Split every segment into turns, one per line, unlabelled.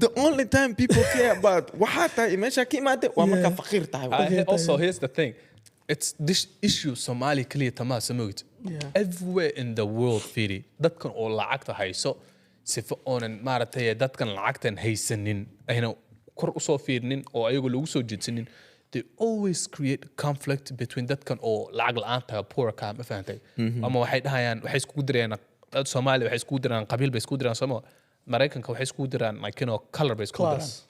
The only time people care about waxaa tahay meesha ka imaatay waa markaa faqiir tahay.
Also, here's the thing. It's this issue Somali kaliya tama samogid. Everywhere in the world, fiiri, dadkan oo lacagta hayso sifo oonan maaragtay dadkan lacagtan haysanin ayna kor usoo fiirinin oo ayagu lagu soo jeedsanin, they always create conflict between dadkan oo lacag la'aanta, poorka, ma fahantay? Ama waxay dhahayaan, waxay iskugu dirayaan dad Soomaali, waxay iskugu diraan qabiil bay iskugu diraan. Sooma Maraykanka waxay iskugu diraan like color bay iskugu diraan.
Class.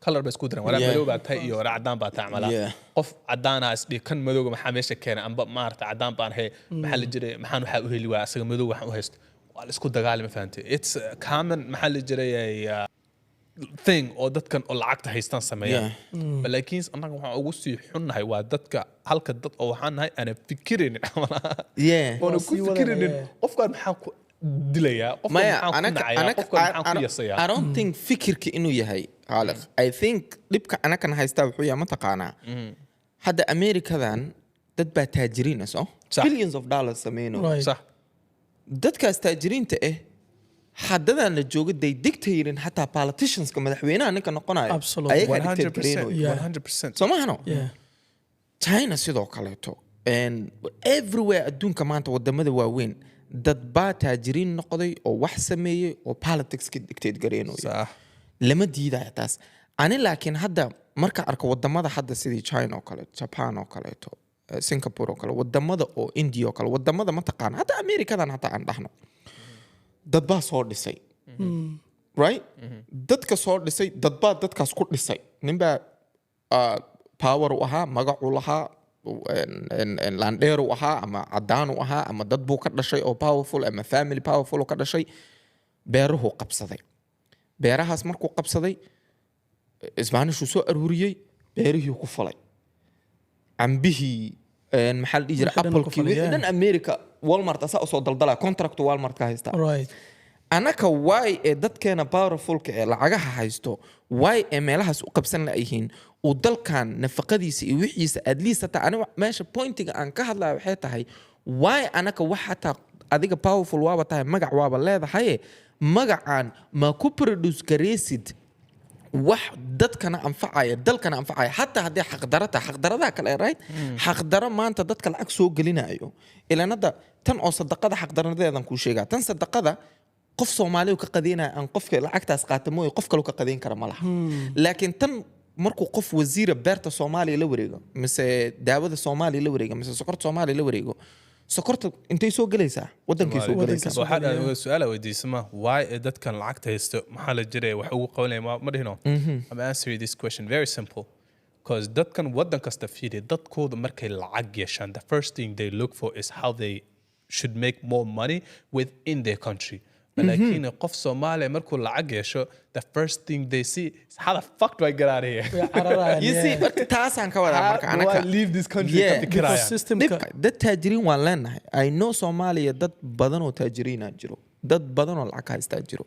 Color bay isku diraan, waraa madow baa tahay iyo waraa cadaan baa tahay camalaa. Qof cadaanaa isdhihi kan madowga maxaa meesha keenay, amba maarata cadaan baan he, maxaa la jiray, maxaan waxaa u heli waaya asaga madow waxaan u haysto, waa la isku dagaali, ma fahantay? It's a common, maxaa la jiray, thing oo dadkan oo lacagta haystaan sameeyaan. Laakiin annaga waxaan ugu sii xunnahay waa dadka halka dad oo waxaan nahay aanan fikiraynin camalaa, oona
Waa
ku
sii wadanaya.
fikiraynin qofkaan maxaan ku dilayaa, qofkaan
Maya,
maxaan ku
anaka
nacayaa,
anaka
qofkaan maxaan ku yasayaa.
I don't think fikirka inuu yahay Khaaliq. I think dhibka anakan haystaa wuxuu yahay, mataqaanaa, hadda Amerikadan dad baa taajiriina so
Sax.
billions of dollars sameyno.
Sax.
Dadkaas taajiriinta ah haddadan la joogo, they dictating xataa politicianska, madaxweynaha ninka noqonayo ayagaa dictate
100%.
gareynayo.
100%.
Soo mahano?
Yeah.
China sidoo kaleeto and everywhere adduunka maanta, wadamada waaweyn, dad baa taajiriin noqday oo wax sameeyey oo politics ka dictate gareynayo. Lama diidaya taas ani, laakiin hadda marka arko wadamada hadda sidii China oo kale, Japan oo kaleeto, Singapore oo kale, wadamada oo India oo kale, wadamada mataqaana hadda Americadan hataa aan dhahno, dad baa soo dhisay, right? Dadka soo dhisay, dad baa dadkaas ku dhisay, ninbaa power u ahaa, magacuu lahaa, laandheer u ahaa ama cadaan u ahaa ama dad buu ka dhashay oo powerful ama family powerful oo ka dhashay. Beeruhuu qabsaday. Beerahaas markuu qabsaday, Isbaanishuu soo aruuriyey, beerihii ku falay, cambihii, maxaa la dhihi jiray,
Wixii dhan ku
applekii,
falay,
wixii dhan America Walmart asaa usoo daldalaya, contract Walmart ka haysta. Anaka waay ee dadkeena powerfulka ee lacagaha haysto, waay ee meelahaas u qabsan layihiin uu dalkan nafaqadiisa iyo wixiisa at least hataa? Aniga meesha pointiga aan ka hadlaya waxay tahay, waay anaka wax hataa adiga powerful waaba tahay, magac waaba leedahaye, magacan ma ku produce gareysid wax dadkana anfacaya, dalkana anfacaya, xataa haddii xaqdaro tahay, xaqdaradaha kale, right? Xaqdaro maanta dadka lacag soo gelinayo ilaan hadda tan oo sadaqada xaqdaradeedan kuu sheegaa, tan sadaqada qof Soomaali ka qadeynaya aan qofka lacagtaas qaata mooye qof kaloo ka qadeyn kara ma laha. Laakiin tan markuu qof wasiira beerta Soomaaliya la wareego, mise daawada Soomaaliya la wareego, mise sokorta Soomaaliya la wareego, sokorta intay soo gelaysaa? Wadankay soo
Wadanka
gelaysaa.
soo
Waxaa
gelaya.
dhahay su-aala weydiisama, why ee dadkan lacagta haysto maxaa la jiray wax ugu qabanaya, ma dhihino. I'm answering this question very simple, because dadkan wadan kasta fiiri, dadkooda markay lacag yeeshaan, the first thing they look for is how they should make more money within their country. Laakiin qof Soomaaliya markuu lacag yeesho, the first thing they see is, "How the fuck do I get out of here?"
Way cararayaan,
You see, marka taasaan ka wadaa.
How
Marka
do I
anaka
leave this country? Ka fikirayaan.
Because systemka
Dhibka dad taajiriin waan leenahay. I know Soomaaliya dad badan oo taajiriina jiro, dad badan oo lacag haystaa jiro.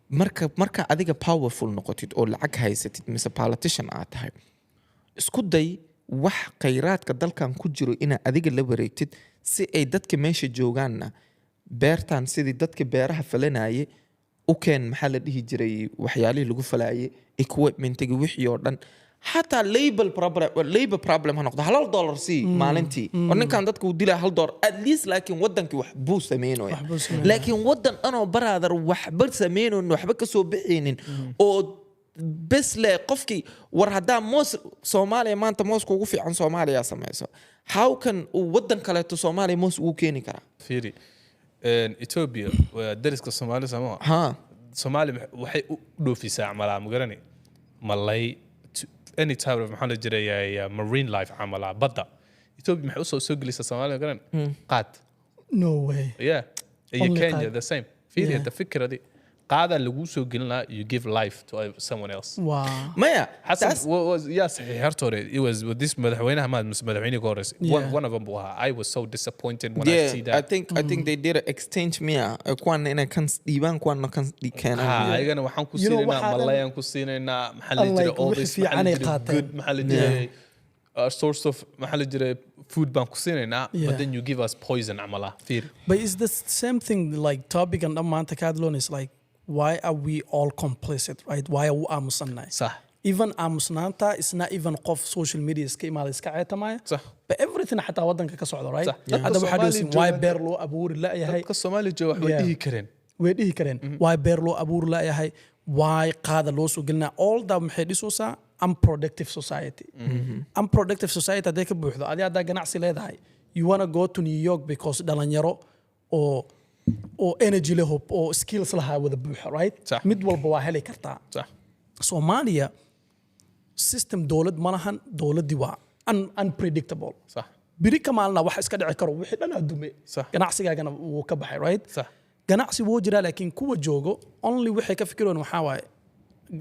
Marka adiga powerful noqotid oo lacag haysatid mise politician aad tahay, isku day wax khayraadka dalkan ku jiro inaad adiga la wareegtid, si ay dadka meesha joogaanna beertan sidii dadka beeraha falanaye u keen, maxaa la dhihi jiray, waxyaalihii lagu falaaye, equipmentiga, wixii oo dhan. Xataa labor problem ha noqdo, hal dollar sii maalintii oo ninkan dadka uu dilaa $1 at least, laakiin wadankii wax buu sameynaya.
Wax buu sameynaya.
Laakiin wadan dhanoo brother waxba sameynaynin, waxba kasoo bixaynin oo bes le qofkii war haddaa moos Soomaaliya maanta mooska ugu fiican Soomaaliya sameyso, how can uu wadan kaleeto Soomaaliya moos ugu keeni karaa?
Fiiri, Ethiopia waa dariska Soomaali sama?
Ha.
Soomaali waxay u dhoofisaa camalaa, ma garani, malay, any type of, maxaa la jiray, marine life camalaa, badda. Ethiopia maxay usoo soo gelisaa Soomaaliya, ma garani? Qaad.
No way.
Yeah, iyo
Only
Kenya
qaad.
the same. Fiiri, hadda fikiradi qaadaa laguu soo gelin lahaa, you give life to someone else.
Maya.
Xasan
taas
yaa saxiix horta hore? It was with this madaxweynaha maad mise madaxweynihii ka horreysay? One of them buu ahaa. I was so disappointed when I see
Yeah, I
that.
think they did an exchange miya. Kuwan inay kan dhiibaan, kuwana kan keenaan.
Ha, ayagana waxaan ku siinaynaa
waxaa dhan-
malayaan ku siinaynaa, maxaa la
Unlike
jiray, all
wixii
this, maxaa la
fiican ay
jiray,
qaateen.
good, maxaa la jiray, source of, maxaa la jiray, food baan ku siinaynaa, but then you give us poison camala, fiir.
But it's the same thing, like topic and dhan maanta ka hadloon is like Why are we all complicit, right? Why are u aamusannahay? Even aamusnaanta is not even qof social media iska imaada, iska ceetamaya, but everything xataa wadanka ka socdo, right?
Dadka
Hadda waxaa
Soomaali
dhoosin why
jooga-
beer loo abuuri la'yahay?
Dadka Soomaali jooga wax way dhihi kareen.
Way dhihi kareen, why beer loo abuuri la'yahay? Why qaada loo soo gelinaa? All that maxay dhisaysaa? Unproductive society. Unproductive society hadday ka buuxdo, adi haddaa ganacsi leedahay, you wanna go to New York because dhalinyaro oo energy leh oo skills lahaa wada buuxa, right? Mid walba waa heli kartaa. Soomaaliya system dowlad ma lahan. Dowladdii waa unpredictable. Biri ka maalina wax iska dhici karo, wixii dhan adume. Ganacsigaagana wuu ka baxay, right? Ganacsi wuu jiraa, laakiin kuwa joogo only waxay ka fikirayaan waxaa waaye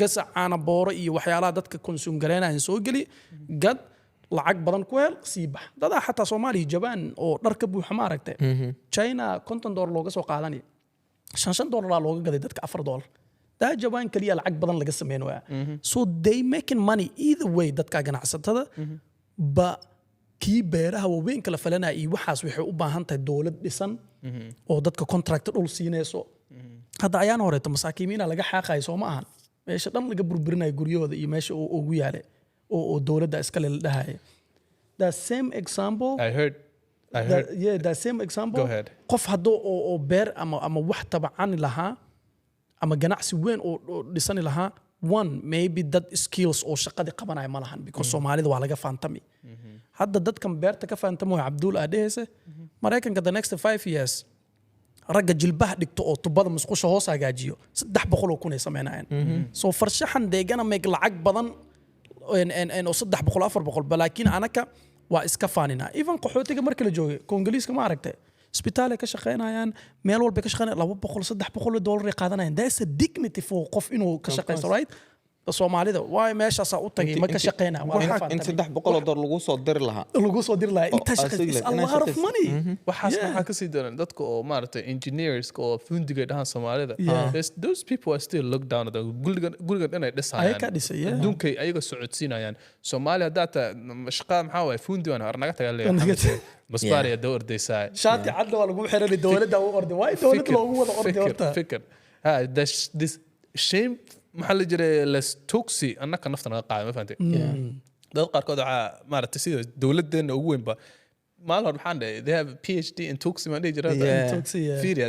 gasac caana booro iyo waxyaalaha dadka consume gareynayan soo geli, gad, lacag badan ku hel, sii bax. Dadaa xataa Soomaaliya jabaan oo dhar ka buuxa, ma aragte? China $50 looga soo qaadanaya, $5 $5 looga gaday dadka $4. Daa jabaan kaliya lacag badan laga sameyn waaya. So they making money either way, dadka ganacsatada ba kii beeraha waaweyn kala falanaya iyo waxaas waxay u baahan tahay dowlad dhisan oo dadka contract dhul siinayso. Hadda ayaan horeeto masaakiimiina laga xaaqayo, soo ma ahan? Meesha dhan laga burburinayo guryahooda iyo meesha uu ugu yaale oo dowladda iskale la dhahaya. The same example.
I heard.
Yeah, the same example.
Go ahead.
Qof hadduu oo beer ama wax tabacani lahaa ama ganacsi weyn oo dhisani lahaa, one, maybe dad skills oo shaqadii qabanaya ma lahan, because Soomaalida waa laga faantami. Hadda dadkan beerta ka faantamo, Cabduul aa dhehaysa, Maraykanka the next 5 years ragga jilbaha dhigto oo tubada musqusha hoos hagaajiyo 300,000 ay samaynayaan. So farshaxan deegana make lacag badan oo 300, 400 ba, laakiin anaka waa iska faaninaa. Even qaxootiga marka la joogay Kongoliiska, ma aragtay, isbitaalay ka shaqaynayaan, meel walbay ka shaqeynayaan, 200, $300 ay qaadanayaan. That's a dignity for qof inuu ka shaqaysto, right? Soomaalida waay meeshaasaa u tagay, ma ka shaqeynaya, waa laga
in
faantamay.
$300 lagu soo diri lahaa.
Lagu soo diri lahaa intaa
oo
shaqaysto is a
inaa
lot of
shaqaysto.
money.
Waxaas maxaa kasii daran? Dadka oo maaragtay engineers oo fundiga dhahaan Soomaalida. Those people are still look down at them. Gurigan dhan ay dhisayaan.
Ayaga dhisay, yeah.
Adduunkay ayaga socodsiinayaan. Soomaali haddaa taa shaqada maxaa waaye? Fundi waan har naga tagaa leeyahay.
Naga taga.
Masbaariya daba ordaysaa.
Shaati cadna waa lagu xiranay, dowladda u orday. Waay dowladda loogu wada orday
Fikir,
horta?
Fikir ha this shame maxaa la jiray les tuugsi annaka nafta naga qaada, ma fahantay? Dad qaarkood waxaa maaragtay sida dowladdeena ugu weynba maalin hore maxaan dhahay, they have a PhD in tuugsi maan dhihi jiray.
Tuugsi, yeah.
Fiiri,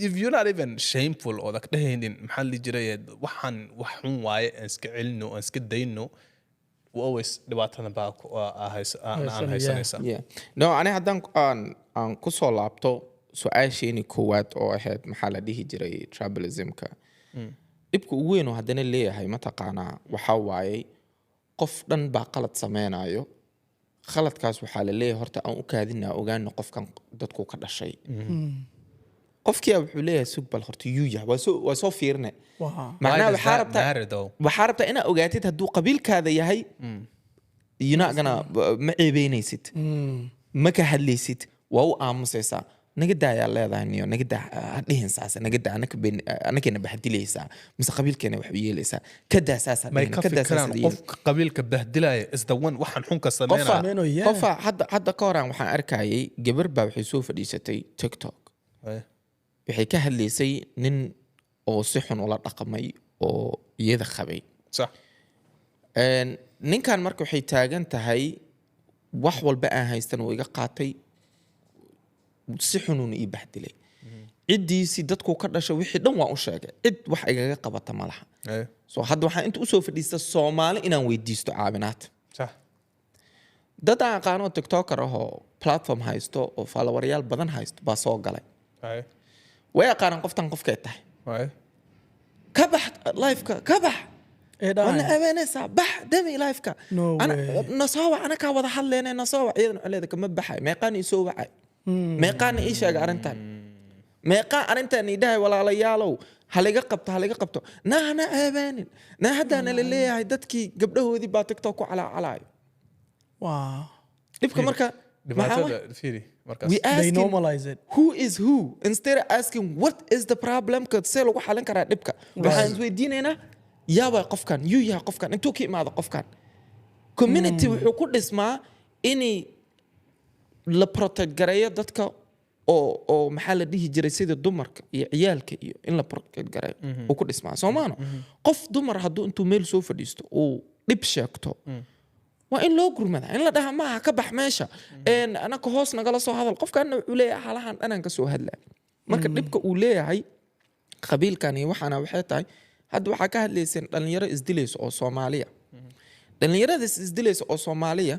if you're not even shameful oo dak dhehaynin maxaa la dhihi jiray waxaan wax xun waaye, aan iska celino, aan iska dayno, always dhibaatadan baa aan
Haysanaya.
haysanaysa.
Yeah. No, ani haddaan aan ku soo laabto su-aasheeni koowaad oo ahayd maxaa la dhihi jiray tribalismka, dhibka ugu weyn oo haddana leeyahay mataqaanaa waxaa waaye qof dhan baa qalad sameynayo. Khaladkaas waxaa la leeyahay horta aan u kaadinaa, ogaano qofkan dadku ka dhashay. Qofkiyaa wuxuu leeyahay, sug bal horta yuu yahay, waa soo fiirne. Macnaha waxaa rabtaa
matter though?
Waxaa rabtaa inaad ogaatid hadduu qabiilkaada yahay, you're not gonna, ma ceebeynaysid, ma ka hadlaysid, waa u aamusaysaa. Naga daayaa leedahay, niyo naga daa, ha dhihin saas, naga daa, anaka anakayna bahdilaysaa mise qabiilkeena wax u yeelaysaa, ka daa saas ha
may
dhihin,
ka
ka daa saas
fikiraan
ha yeelin.
Qofka qabiilka bahdilaya is the one waxaan xunka
qofa
sameynaya.
Sameynaya, yeah.
Qofa hadda ka horaan waxaan arkayay gabar baa waxay soo fadhiisatay TikTok. Waxay ka hadlaysay nin oo si xun ula dhaqmay oo iyada qabay. Ninkan marka waxay taagan tahay wax walba aan haystan wuu iga qaatay, si xunuuna ii bahdilay, ciddiisii dadku ka dhashay wixii dhan waan u sheegay, cid wax igaga qabata ma laha. So hadda waxaan inta usoo fadhiista Soomaali inaan weydiisto caawinaad. Dad aan aqaano TikToker ah oo platform haysto oo followeryaal badan haysto baa soo galay. Way aqaanaan qoftan qofkay tahay. Ka bax liveka, ka bax.
Ee
waana
dhahayan.
Abaanaysaa, bax, dami liveka.
No way.
Nasoo wac, anakaa wada hadleyna, nasoo wac. Iyadan culeeda kama baxay. Meeqaan ii soo wacay, meeqaana ii sheegay arrintan, meeqaa arrintan ii dhahay, walaalayaalow haliga qabto, haliga qabto, naa hana aabaanin, naa haddaana la leeyahay dadkii gabdhahoodii baa TikTok ku calaacalaayo. Dhibka marka maxaa waay?
Dhibaatada fiiri markaas.
We
They
asking
normalize it.
who is who instead of asking what is the problem, ka see lagu xalin karaa dhibka. Waxaan isweydiinaynaa yaa waay qofkan, yuu yahay qofkan, intuu ka imaado qofkan. Community wuxuu ku dhismaa inay la protect gareeyo dadka. Oo maxaa la dhihi jiray, sida dumarka iyo ciyaalka iyo in la protect gareeyo uu ku dhismaa soomaano. Qof dumar hadduu intuu meel soo fadhiisto uu dhib sheegto, waa in loo gurmada, in la dhaha maaha ka bax meesha. Anaka hoos nagala soo hadal. Qofkaana wuxuu leeyahay halahan dhanaan ka soo hadlaa. Marka dhibka uu leeyahay qabiilkan iyo waxaana waxay tahay, hadda waxaa ka hadlayseen dhalinyaro isdilaysa oo Soomaaliya. Dhalinyaradaas isdilaysa oo Soomaaliya,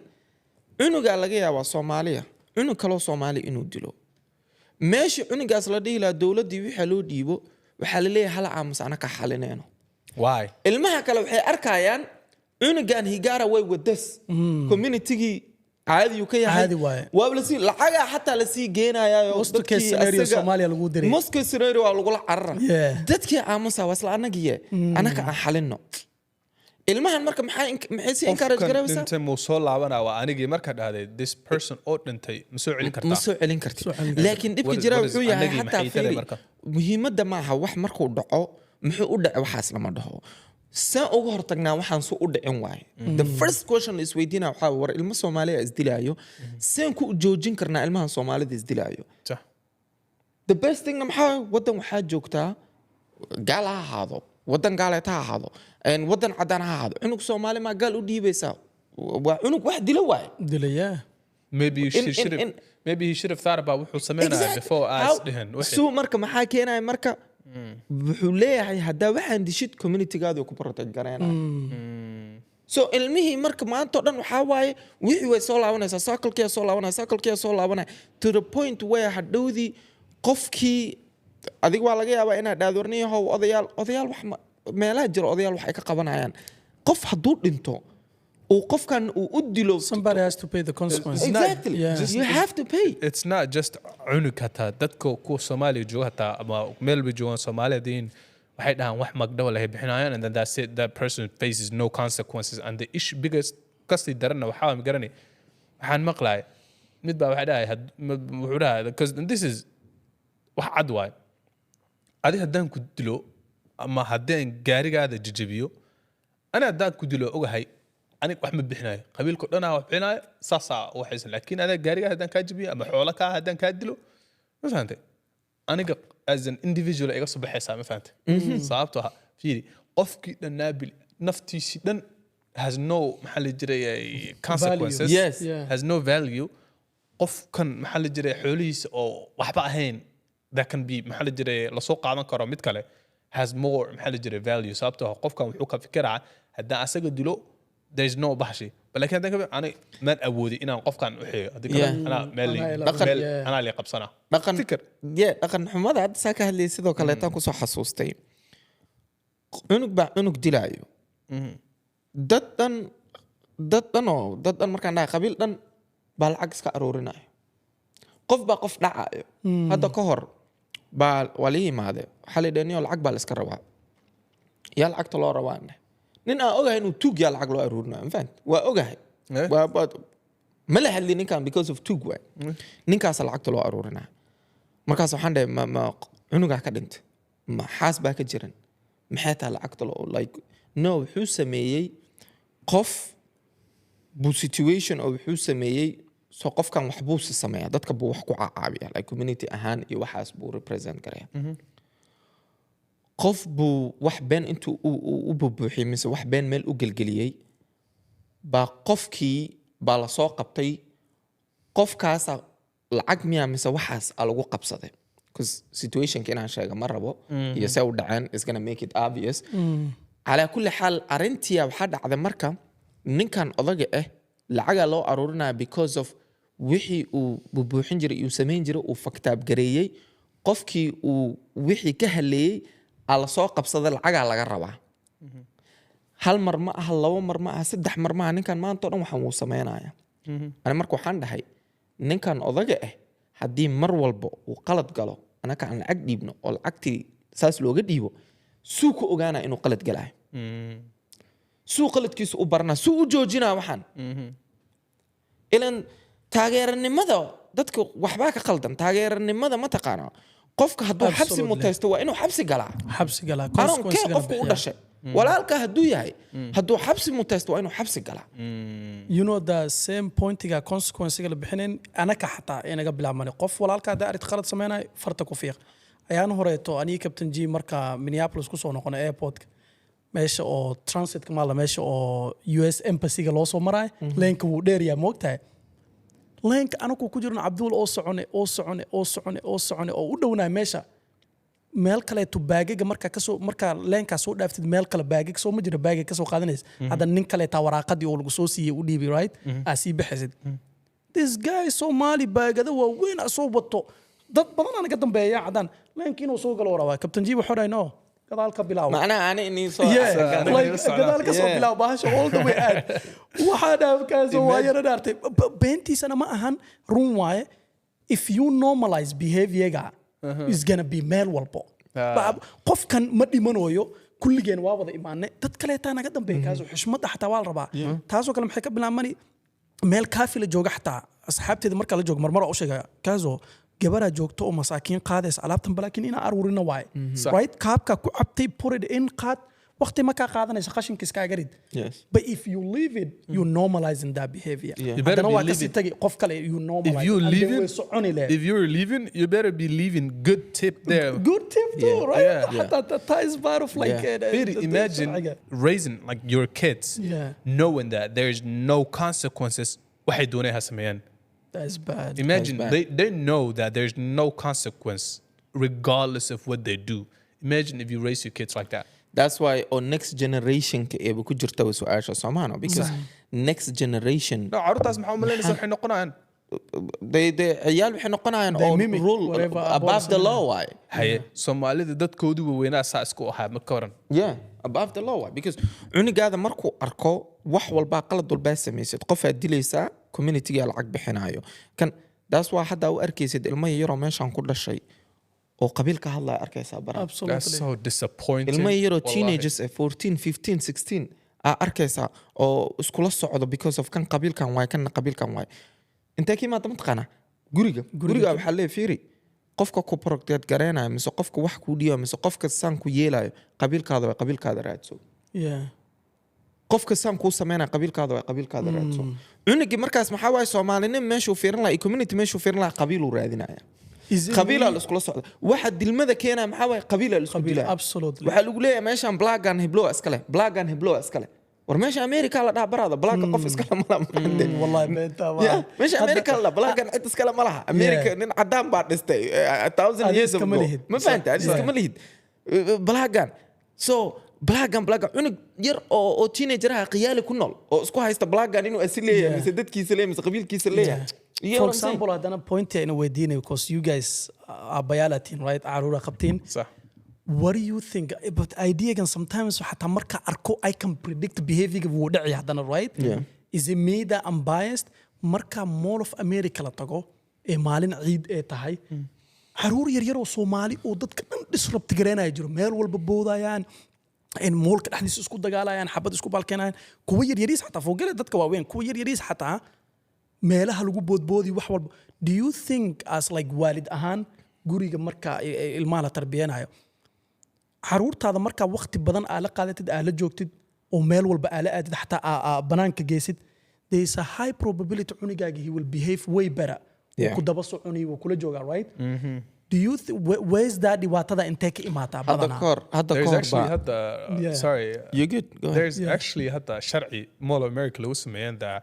cunugaa laga yaabaa Soomaaliya cunug kaloo Soomaaliya inuu dilo. Meesha cunugaas la dhihi lahaa dowladdii wixii loo dhiibo, waxaa la leeyahay hala aamus, anaka xalineyno.
Why?
Ilmaha kale waxay arkayaan cunugan higaara way wadas, communitygii caadiyuu ka yahay.
Caadi waaye.
Waaba lasii lacagaa xataa lasii geenayaa.
Most case scenario Soomaaliya lagu diray.
Most case scenario waa lagula carara. Dadkii aamusa waa isla anagiye, anaka aan xalino ilmahan. Marka maxay sii encourage
Qofkan
garaysaa?
dhintay muu soo laabanaa? Waa anigii marka dhahday this person oo dhintay ma soo celin
Ma
kartaa?
soo celin kartid.
Soo celin kartid.
Laakiin dhibka jira
What is
wuxuu yahay
anagii
xataa
maxay taray
fiiri,
marka?
Muhiimadda maaha wax markuu dhaco muxuu u dhacay, waxaas lama dhaho. Saan uga hortagnaa waxaan su u dhicin waaye. The first question la isweydiinaya waxaa war ilmo Soomaaliya isdilaayo, saan ku joojin karnaa ilmahan Soomaalida isdilaayo? The best thing maxaa waaye? Waddan waxaa joogtaa, gaal ha ahaado, waddan gaaleed ha ahaado, waddan caddaan ha ahaado, cunug Soomaali maa gaal u dhiibaysaa? Waa cunug wax dilo waaye.
Dilaya.
Maybe you should have maybe he should have thought about wuxuu sameynaya before as dhihin wixii.
Suu marka maxaa keenaya? Marka wuxuu leeyahay haddaa waxaan dishid, communitygaadu ku protect gareynaya. So ilmihii marka maanta o dhan waxaa waaye wixii way soo laabanaysaa, cyclekiyaa soo laabanaya, cyclekiyaa soo laabanaya, to the point where hadhowdii qofkii adiga waa laga yaabaa inaad dhahdo warniyahow, odayaal wax meelaha jira odayaal wax ay ka qabanayaan. Qof hadduu dhinto uu qofkan uu u dilo,
Somebody has to pay the consequence.
It's not
Exactly.
Yeah.
You have to pay.
It's not just cunug, hataa dadka kuwa Soomaaliya jooga hataa ama meel bay joogaan Soomaaliya diin, waxay dhahaan wax magdhow lahay bixinayaan, and then that's it. That person faces no consequences. And the issue biggest kasii daranna waxaa waa garanay, waxaan maqlaay mid baa waxay dhahay wuxuu dhahay, because this is wax cad waay, adi haddaan ku dilo ama haddaan gaarigaada jajabiyo, ani haddaan ku dilo ogahay anig wax ma bixinayo, qabiilko dhanaa wax bixinayo, saasaa waxaysan. Laakiin adaa gaarigaa haddaan kaa jabiyo ama xoolo kaa haddaan kaa dilo, ma fahantay, aniga as an individual iga soo baxaysaa, ma fahantay? Sababtoo ah fiiri, qofkii dhannaa bil naftiisii dhan has no, maxaa la jiray, consequences. Has no value. Qofkan, maxaa la jiray, xoolihiisa oo waxba ahayn that can be, maxaa la jiray, lasoo qaadan karo mid kale, has more, maxaa la jiray, value. Sababtoo ah qofkan wuxuu ka fikiraa haddaan asaga dilo there's no baxshi. But laakiin haddaan ka ani maan awoodi inaan qofkan u xeeyo, haddii kale anaa meel
Anaa
meel anaa lii qabsanaa.
Dhaqan
Fikir.
Yeah, dhaqan xumada hadda saa ka hadlayay sidoo kaleetaan kusoo xasuustay, cunug baa cunug dilaayo. Dad dhan oo dad dhan markaan dhahay, qabiil dhan baa lacag iska aruurinayo. Qof baa qof dhacayo. Hadda ka hor baa waa la yimaade, waxaa la yidhaha niyo lacag baa la iska rabaa. Yaa lacagta loo rabaa? Nin aan ogahay inuu tuug yaa lacag loo aruurinayo, ma fahamtid? Waa ogahay. Ma la hadli ninkan because of tuug waay. Ninkaasa lacagta loo aruurinaya. Markaas waxaan dhahay ma cunugaa ka dhintay, ma xaas baa ka jiran, maxay tahay lacagta loo? Like, no, wuxuu sameeyey qof buu situation oo wuxuu sameeyey. So qofkan wax buu si sameeya, dadka buu wax ku caawiya, like community ahaan iyo waxaas buu represent garaya. Qof buu wax been intuu u bubuuxiyey mise wax been meel u gelgeliyey baa qofkii baa lasoo qabtay. Qofkaasa lacag miya mise waxaas a lagu qabsaday, because situationka inaan sheega ma rabo iyo se u dhaceen is gonna make it obvious. Calaa kulli xaal, arrintiya waxaa dhacday marka ninkan odaga ah lacagaa loo aruurinaya because of wixii uu bubuuxin jiray uu samayn jiray uu faktaabgareeyey. Qofkii uu wixii ka haleeyey aa lasoo qabsaday, lacagaa laga rabaa. Hal mar ma aha, labo mar ma aha, saddex mar ma aha. Ninkan maanta o dhan waxaan wuu sameynaya. Ani marka waxaan dhahay ninkan odaga ah haddii mar walba uu qalad galo, anaka aan lacag dhiibno oo lacagtii saas looga dhiibo, suu ku ogaanaya inuu qalad galayo, suu qaladkiisu u baranaa, suu u joojinaa waxaan? Ilan taageeranimada dadka waxbaa ka qaldan. Taageeranimada ma taqaana, qofka hadduu xabsi mutaysto waa inuu xabsi galaa.
Xabsi galaa.
I don't care
consequence-gana
qofku u
bixiyaa.
dhashay. Walaalka hadduu yahay, hadduu xabsi mutaysto, waa inuu xabsi galaa.
You know, the same pointiga consequencega la bixinayn anaka xataa ee naga bilaabmani. Qof walaalka haddaa arid khalad sameynayo, farta ku fiiq. Ayaan horeeto aniga Captain G marka Minneapolis kusoo noqonay, airportka meesha oo transitka maala, meesha oo US Embassyga loo soo marayo, lineka wuu dheeryaa, moogtahay. Lineka anagu ku jirno, Cabdul, oo socone, oo socone, oo socone, oo socone, oo u dhownaay meesha, meel kaleeto baagaga markaa kasoo, markaa linekaa soo dhaaftid, meel kale baagag soo ma jira, baagag kasoo qaadanaysa. Hadda nin kaleetaa waraaqadii oo lagu soo siiyey u dhiibi, right, aa sii baxaysid. This guy Somali baagada waaweyn aa soo wato, dad badan aa naga dambeeya, cadaan lineka inuu soo galo rabaa. Captain G wuxuu dhahay, "No, gadaal ka bilaabo."
Macnaha ani inii soo
Yeah, like, gadaal ka soo bilaabo bahasha, all the way aad. Waxaa dhaafkaasoo waa yara dhaartay. Beentiisana ma ahan, run waaye. If you normalize behaviorga, is gonna be meel walbo. Qofkan ma dhimanayo, kulligeen waa wada imaanay, dad kaleetaa naga dambeeya. Kaasoo xushmadda xataa waa la rabaa. Taasoo kale maxay ka bilaabmani? Meel kaafi la jooga, xataa asxaabteeda marka la joogo, marmar u sheega kaasoo gabaraa joogto oo masaakiin qaadaysa alaabtan, balaakiin inaa aruurina waaye. Right, kaabka ku cabtay, put it in, qaad, waqti ma kaa qaadanaysa, qashinka iskaaga rid. But if you leave it, you normalizing that behavior.
You
better
Haddana
be
waa kasii
leaving.
tagi qof kale, you normalize.
If you're
And then
leaving,
way soconi leh.
if you're leaving, you better be leaving good tip there.
Good tip too, right? Xataa that is part of like
Really, imagine
sharciga.
Raising like your kids, knowing that there's no consequences. Waxay doonay ha sameeyaan.
That's bad.
Imagine
Bad.
they know that there's no consequence regardless of what they do. Imagine if you raise your kids like that.
That's why oo next generationka eeba ku jirta wa su-aasha Soomaano, because next generation
No, carruurtaas maxaa u malaynaysa waxay noqonayaan?
They ciyaal waxay noqonayaan
They
oo
mimic
rule
whatever
above the
policy.
Law waaye.
Haye, Soomaalida dadkoodii waaweynaa saa isku ahaa, ma ka waran?
Yeah, above the law waay, because cunugaada markuu arko wax walbaa qalad walbaa samaysid, qofaad dilaysaa, communitygaa lacag bixinayo kan. Taas waa hadda u arkaysid ilmo yaroo meeshaan ku dhashay oo qabiil ka hadlaya arkaysaa bara.
That's
Absolutely.
So disappointing.
Ilmo yaroo
Wallahi.
teenagers eh, 14, 15, 16 aa arkaysaa oo iskula socdo because of kan qabiilkan waay, kanna qabiilkan waay. Intee ka imaada mataqaanaa? Guriga. Guriga waxaa leeyahay, fiiri, qofka ku protect gareynayo mise qofka wax kuu dhiibayo mise qofka saan ku yeelayo qabiilkaada waay, qabiilkaada raadso. Qofka saan kuu sameynaya qabiilkaada waay, qabiilkaada raadso. Cunugii markaas maxaa waaye? Soomaalinimo meeshuu fiirin lahaa iyo community meeshuu fiirin lahaa, qabiiluu raadinaya.
Is it
Qabiilaa la iskula socda. Waxa dilmada keenaya maxaa waaye? Qabiilaa la isku
Qabiil,
dilaya.
Absolutely.
Waxaa lagu leeyahay meeshaan blaagan heblowa iskale, blaagan heblowa iskale. War meesha America la dhaha baraada, blaaga qof iskale malaha, ma fahamtay?
Wallahi beenta waa.
Yeah, meesha America la dhaha, blaagan cid iskale ma laha. America nin cadaan baa dhistay 1,000
Adi
years
iskama
ago.
lihid.
Ma fahantay? Adi iskama lihid blaagan. So blaagan cunug yar oo teenager ah khiyaali ku nool oo isku haysta blaagan inuu asi leeyahay mise dadkiisa leeyahay mise qabiilkiisa leeyahay. You get
For
what I'm saying?
example, haddana point ina weydiinay, because you guys aabbayaal tiin, right, caruura qabtiin.
Sax.
What do you think? But ideagan sometimes xataa marka arko, I can predict behavior wuu dhici haddana, right?
Yeah.
Is it me that I'm biased? Marka Mall of America la tago ee maalin ciid ee tahay, caruur yaryar oo Soomaali oo dadka dhan disrupt gareynaya jiro, meel walba boodayaan, in mallka dhexdiisa isku dagaalayaan, xabad isku balkeenayaan, kuwa yaryariis xataa, fogale dadka waaweyn, kuwa yaryariis xataa meelaha lagu boodboodi, wax walba. Do you think as like waalid ahaan guriga marka ilmaha la tarbiyanayo, caruurtaada markaa waqti badan aa la qaadatid, aa la joogtid, oo meel walba aa la aadid, xataa aa banaanka geysid, there is a high probability cunigaaga he will behave way better. Wuu ku daba soconi, wuu kula joogaa, right? Do you where's that dhibaatada intee ka imaataa
Hadda
badanaa?
kahor, hadda
There's
kahor
actually
baa
hadda sorry.
You good, go ahead.
There's actually hadda sharci Mall of America lagu sameeyeen that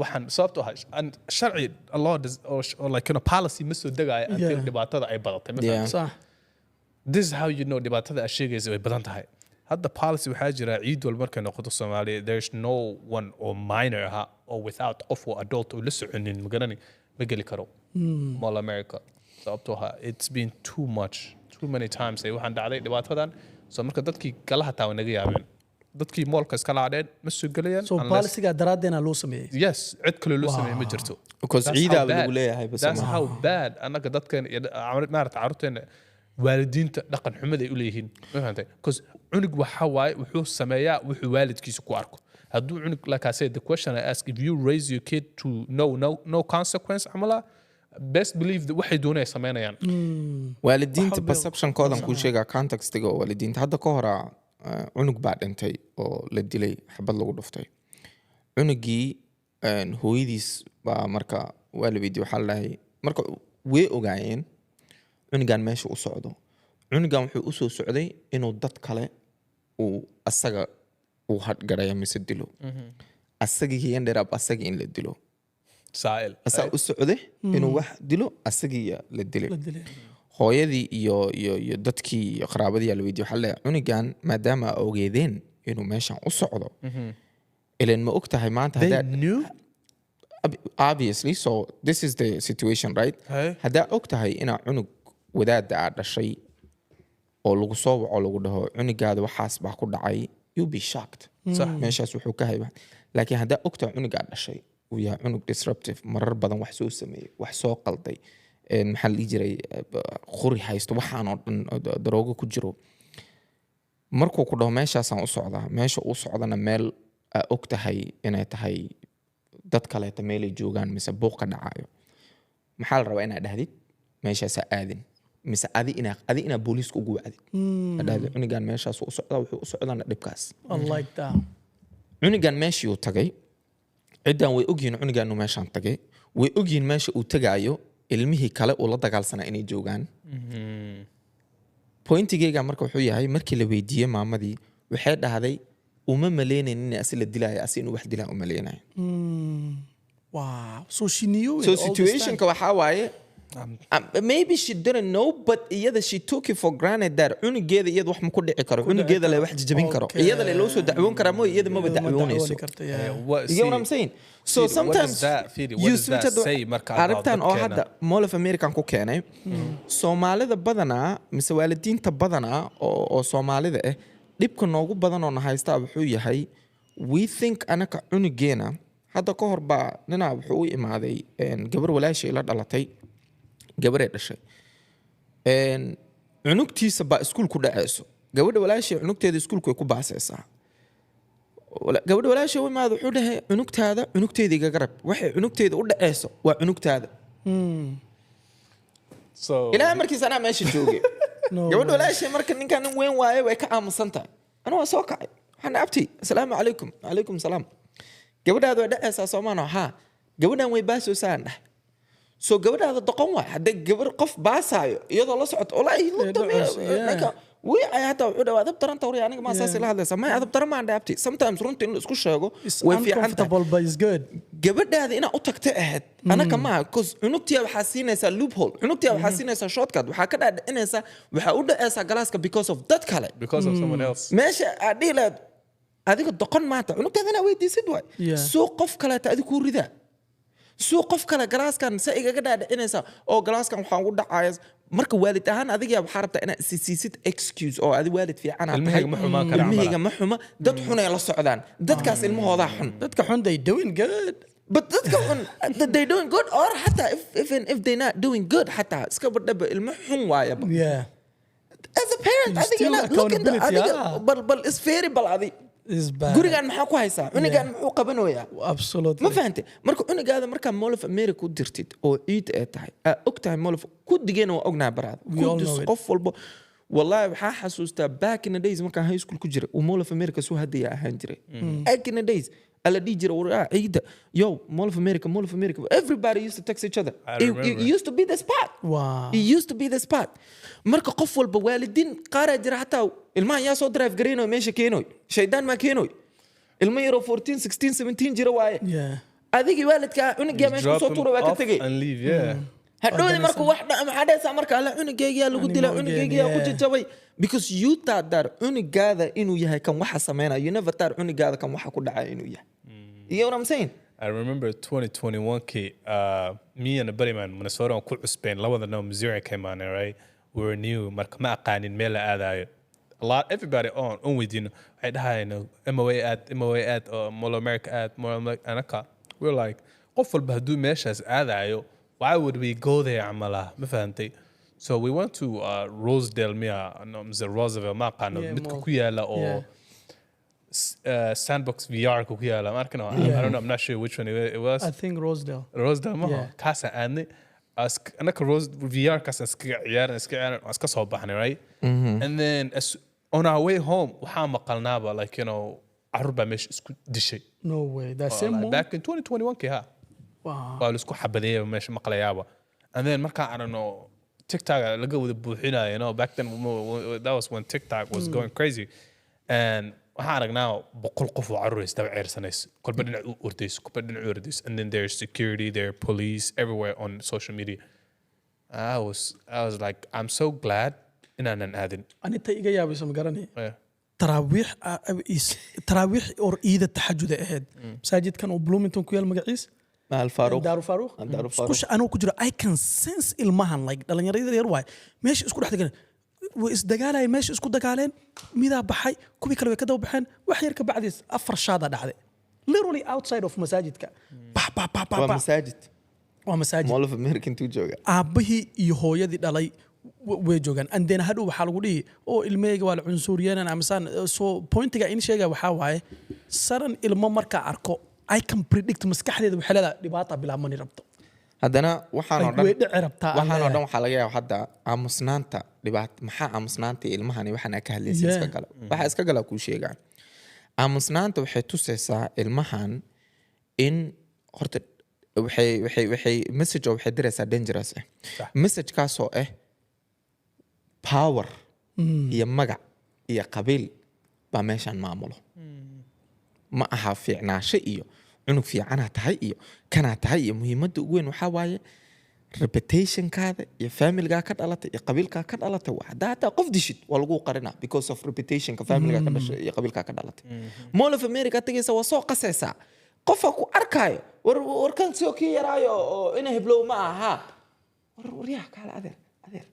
waxaan sababtoo ah and sharci a law does or like policy ma soo degaayo until dhibaatada ay badatay, ma fahamtay?
Sax.
This is how you know dhibaatada aad sheegaysa way badan tahay. Hadda policy waxaa jira ciid walba markay noqoto Soomaaliya, there's no one oo minor aha oo without qof oo adult oo la soconin, magarani, ma geli karo Mall America, sababtoo ah it's been too much, too many times ay waxaan dhacday dhibaatadan. So marka dadkii galaha taa way naga yaabeen, dadkii mallka iska laadheen ma soo gelayaan
So
unless-
policyga daraaddeena loo sameeyey?
Yes, cid kale loo sameeyey ma jirto.
Because
That's
ciidaa
how bad-
lagu leeyahay bas.
That's
maaha.
how bad annaga dadkan iyo maarata carruurteena waalidiinta dhaqan xumada ay u leeyihiin, ma fahantay? Because cunug waxa waaye wuxuu sameeyaa wuxuu waalidkiisa ku arko. Hadduu cunug, like I said, the question I ask, if you raise your kid to no consequence camala, best believe that waxay doonaya sameynayaan.
Waalidiinta
Wax walba
perceptionkoodan kuu sheegaa, contextiga oo waalidiinta hadda ka hora. Cunug baa dhintay oo la dilay, xabad lagu dhuftay. Cunugii hooyadiis baa marka waa la weydiiyey. Waxaa la dhahay, marka way ogaayeen cunugan meesha u socdo. Cunugan wuxuu usoo socday inuu dad kale uu asaga uu hadgaraya mise dilo. Asagii ended up asagii in la dilo.
Saail.
Asaa u socday inuu wax dilo, asagii la dilay.
La dilay.
Hooyadii iyo dadkii iyo qaraabadii aa la weydiiyey. Waxaa la leeyahay, cunugan maadaama aa ogeedeen inuu meeshan u socdo, ilan ma og tahay maanta
They
haddaa
knew.
Obviously, so this is the situation, right?
Hey.
Haddaa og tahay inaa cunug wadaada aa dhashay oo lagu soo waco, lagu dhaho cunugaada waxaas baa ku dhacay, you be shocked.
Sax.
Meeshaas wuxuu ka hayba. Laakiin haddaa og tahay cunugaa dhashay uu yahay cunug disruptive, marar badan wax soo sameeyey, wax soo qalday, maxaa la dhihi jiray, qori haysto, waxaan oo dhan oo daroogo ku jiro, markuu ku dhaho meeshaasaan u socdaa, meesha uu socdana meel aa og tahay inay tahay dad kaleeta meelay joogaan mise buuq ka dhacayo, maxaa la rabaa inaad dhahdid? Meeshaasaa aadin, mise adi inaa booliiska ugu wacdid. Aad dhahdid cunugan meeshaas u socdaa, wuxuu u socdaana dhibkaas.
I like that.
Cunugan meeshii uu tagay, ciddan way ogyihiin cunugan inuu meeshaan tagay. Way ogyihiin meesha uu tagaayo ilmihii kale uu la dagaalsanaa inay joogaan. Pointigeyga marka wuxuu yahay, markii la weydiiyey maamadii, waxay dhahday uma maleynayn in asi la dilaayo, asi inuu wax dilaa u maleynayo.
Wow. So she knew it
So
all this time.
Situationka waxaa waaye, maybe she didn't know, but iyada she took it for granted that cunugeeda iyada wax ma ku dhici karo, cunugeeda le wax jajabin karo, iyada le loo soo dacwoon karaa mooy, iyada maba
Iyada ma
dacwoonayso.
dacwooni karto, yeah.
What,
You get what I'm saying? So
Fidi, what
sometimes
does that, Fidi, what
you
does that
switch
say marka about
arrintan oo
dadkeena?
Hadda Mall of American ku keenay Soomaalida badanaa mise waalidiinta badanaa oo Soomaalida ah, dhibka noogu badan oo na haystaa wuxuu yahay, we think anaka cunugeena. Hadda ka hor baa ninaa wuxuu u imaaday gabar walaashay la dhalatay, gabaray dhashay. Cunugtiisa baa iskuul ku dhacayso. Gabadha walaashay cunugteeda iskuulku way ku baasaysaa. Gabadha walaashay u imaada, wuxuu dhahay, cunugtaada cunugteeda igaga rab, waxay cunugteeda u dhacayso waa cunugtaada.
So
Ilaahay markiis anaa meesha joogay.
No
Gabadha
way.
walaashay marka ninkan nin weyn waaye, way ka aamusan tahay. Ana waa soo kacay, waxaan, abti, asalaamu calaykum. Calaykum salaam. Gabadhaada way dhacaysaa soomaano? Haa. Gabadhan way baasaysaa dhah. So gabadhaada doqon waay hadday gabar qof baasaayo iyadoo la socoto, walaahi
Ee, dhacayso, yeah.
ninka wiicay hataa wuxuu dhawa adab daranta warya, aniga maa saas ila hadlaysaa? May, adab daran maan dhahay, abti. Sometimes runta in la isku sheego
It's
way fiican tahay.
uncomfortable, but it's good.
Gabadhaada inaa u tagta ahayd, anaka maaha, cause cunugtiya waxaa siinaysaa loophole, cunugtiya waxaa siinaysaa shortcut, waxaa ka dhaadhicinaysaa, waxaa u dhacaysaa galaaska because of dad kale.
Because of someone else.
Meesha aad dhihi lahayd adiga doqon maanta, cunugtaada inaa weydiisid waay. Suu qof kaleeta adi kuu ridaa, suu qof kale galaaskan sa igaga dhaadhicinaysaa oo galaaskan waxaan ugu dhacaya. Marka waalid ahaan adiga waxaa rabtaa inaad isiisid excuse oo adi waalid fiican aad tahay.
Ilmahayga ma xumaan kara.
Ilmahayga ma xuma, dad xunay la socdaan, dadkaas ilmahoodaa xun.
Dadka xun, they doing good.
But dadka xun, they doing good, or xataa if, even if they not doing good, xataa iska badhaba ilmo xun waayaba. As a parent,
You
adiga
still
inaad look in the
accountability,
adiga
ah.
bal isfeeri, bal adi
Is bad.
Gurigan maxaa ku haysaa? Cunugan muxuu qabanayaa?
Absolutely.
Ma fahante? Marka cunugaada markaa Mall of America u dirtid oo ciid ay tahay, aa og tahay Mall of kudigeena, waa ognahay baraada.
We all
Kudis
know it.
qof walbo, wallahi waxaa xasuustaa back in the days markaan high school ku jiray, uu Mall of America soo hadaya ahaan jiray. Back in the days ala dhihi jiray, waraa ciida, yo, Mall of America, Mall of America. Everybody used to text each other.
I
It
remember.
used to be the spot. It used to be the spot. Marka qof walba, waalidiin qaaraa jira xataa ilmahan yaa soo drive garaynayo, meesha keenoy, shaydaan maa keenoy, ilmo yaroo 14, 16, 17 jira waaye. Adigii waalidkaa cunugaa meesha kusoo tuura, waa ka tegey.
And leave, yeah.
Hadhowdi marka wax maxaa dhahaysaa marka? Alla, cunugeygiyaa lagu
Ani
dilaa,
ma ogeen,
cunugeygiyaa ku jajabay, because you thought that cunugaada inuu yahay kan waxa sameynaya. You never thought cunugaada kan waxa ku dhacaya inuu yahay. You get what I'm saying?
I remember 2021 kii, me and a buddy man, Minnesota aan ku cusbeen, labada no Missouri ka imaanay, right? We were new, marka ma aqaanin meel la aadayo. A lot, everybody on weydiino, waxay dhahayeen MOA aad, MOA aad, oo Mall of America aad, Mall of America. Anaka we're like, qof walba hadduu meeshaas aadayo, why would we go there camala? Ma fahantay? So we went to Rosedale miya, no, mise Roosevelt, ma aqaano, midka
mall.
Ku yaala oo Sandbox VR ku yaala ma arkano. I don't know, I'm not sure which one it was.
I think Rosedale.
Rosedale maha?
Yeah.
Kaasaan aadnay. Anaka Rose VR kaasaan iskaga ciyaaran, iska soo baxnay, right? And then as On our way home, waxaa maqalnaaba like carruur baa meesha isku dishay.
No way, that same
Like,
mall?
Back in 2021 ki ha. Waa la isku xabadeeyay meesha maqlayaaba. And then markaan aragno TikTok laga wada buuxinayo, back then that was when TikTok was going crazy, and waxaan aragnaa 100 qof oo carruur isdaba ceersanayso, kolba dhinac u ordayso, kolba dhinac u ordayso, and then there's security, there police everywhere on social media. I was like, I'm so glad inaanan aadin.
Anita iga yaabayso ma garanay.
Yeah.
Taraawiix taraawiix or iida taxajuda ahayd, masaajidkan oo Bloomington ku yaal, magaciis?
Al Faaruq.
Daaru Faaruq.
Daaru Faaruq.
Isku anoo ku jiro, I can sense ilmahan, like dhalinyarada yar waay, meesha isku dhex degan way isdagaalayeen, meesha isku dagaaleen, midaa baxay, kuwii kale way ka daba baxeen. Wax yar ka bacdiis afar shaada dhacday, literally outside of masaajidka. Bah bah bah bah
Waa
bah.
Masaajid.
Waa masaajid.
Mall of America intuu jooga.
Aabbihii iyo hooyadii dhalay way joogaan. And then hadhow waxaa lagu dhihi oo ilmahayga waa la cunsuriyeenan amasaan. So pointiga in sheegaya waxaa waaye, saran ilmo markaa arko, I can predict, maskaxdeeda waxay leedahay dhibaata bilaabmani rabto.
Haddana waxaan oo
Like, way
dhan
dhici rabtaa aan
waxaan oo dhan
leeyahay.
Waxaa laga yaaba hadda aamusnaanta dhibaat maxaa aamusnaanta ilmahani waxaan aa ka hadlaysa iska gala, waxaa iska gala kuu sheegaa. Aamusnaanta waxay tusaysaa ilmahan in horta waxay message oo waxay diraysaa dangerous ah, message-kaasoo ah power iyo magac iyo qabiil baa meeshan maamulo. Ma aha fiicnaasho iyo cunug fiicanaa tahay iyo kanaa tahay iyo muhiimadda ugu weyn waxaa waaye reputationkaada iyo familygaa ka dhalatay iyo qabiilkaa ka dhalatay. Waa haddaa hataa qof dishid waa lagu qarina because of reputationka familygaa ka dhashay iyo qabiilkaa ka dhalatay. Mall of America tagaysa, waa soo qasaysaa, qofa ku arkaayo, war warkan soo kii yaraayo oo ina heblow ma aha, war waryaha kaale, adeer adeer,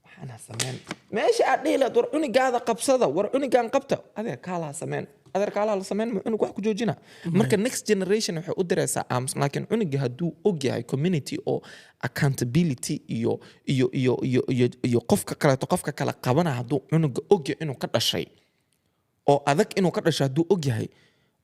waxaana sameen meesha aad dhihi lahayd war cunigaada qabsada, war cunigaan qabta, adeer kaalaha sameen, adeer kaalaha la sameen, ma cunug wax ku joojina. Marka next generation waxay u diraysaa aamus. Laakiin cuniga hadduu og yahay community oo accountability iyo qofka kaleeto qofka kale qabana, hadduu cunuga og yahay inuu ka dhashay oo adag inuu ka dhashay, hadduu og yahay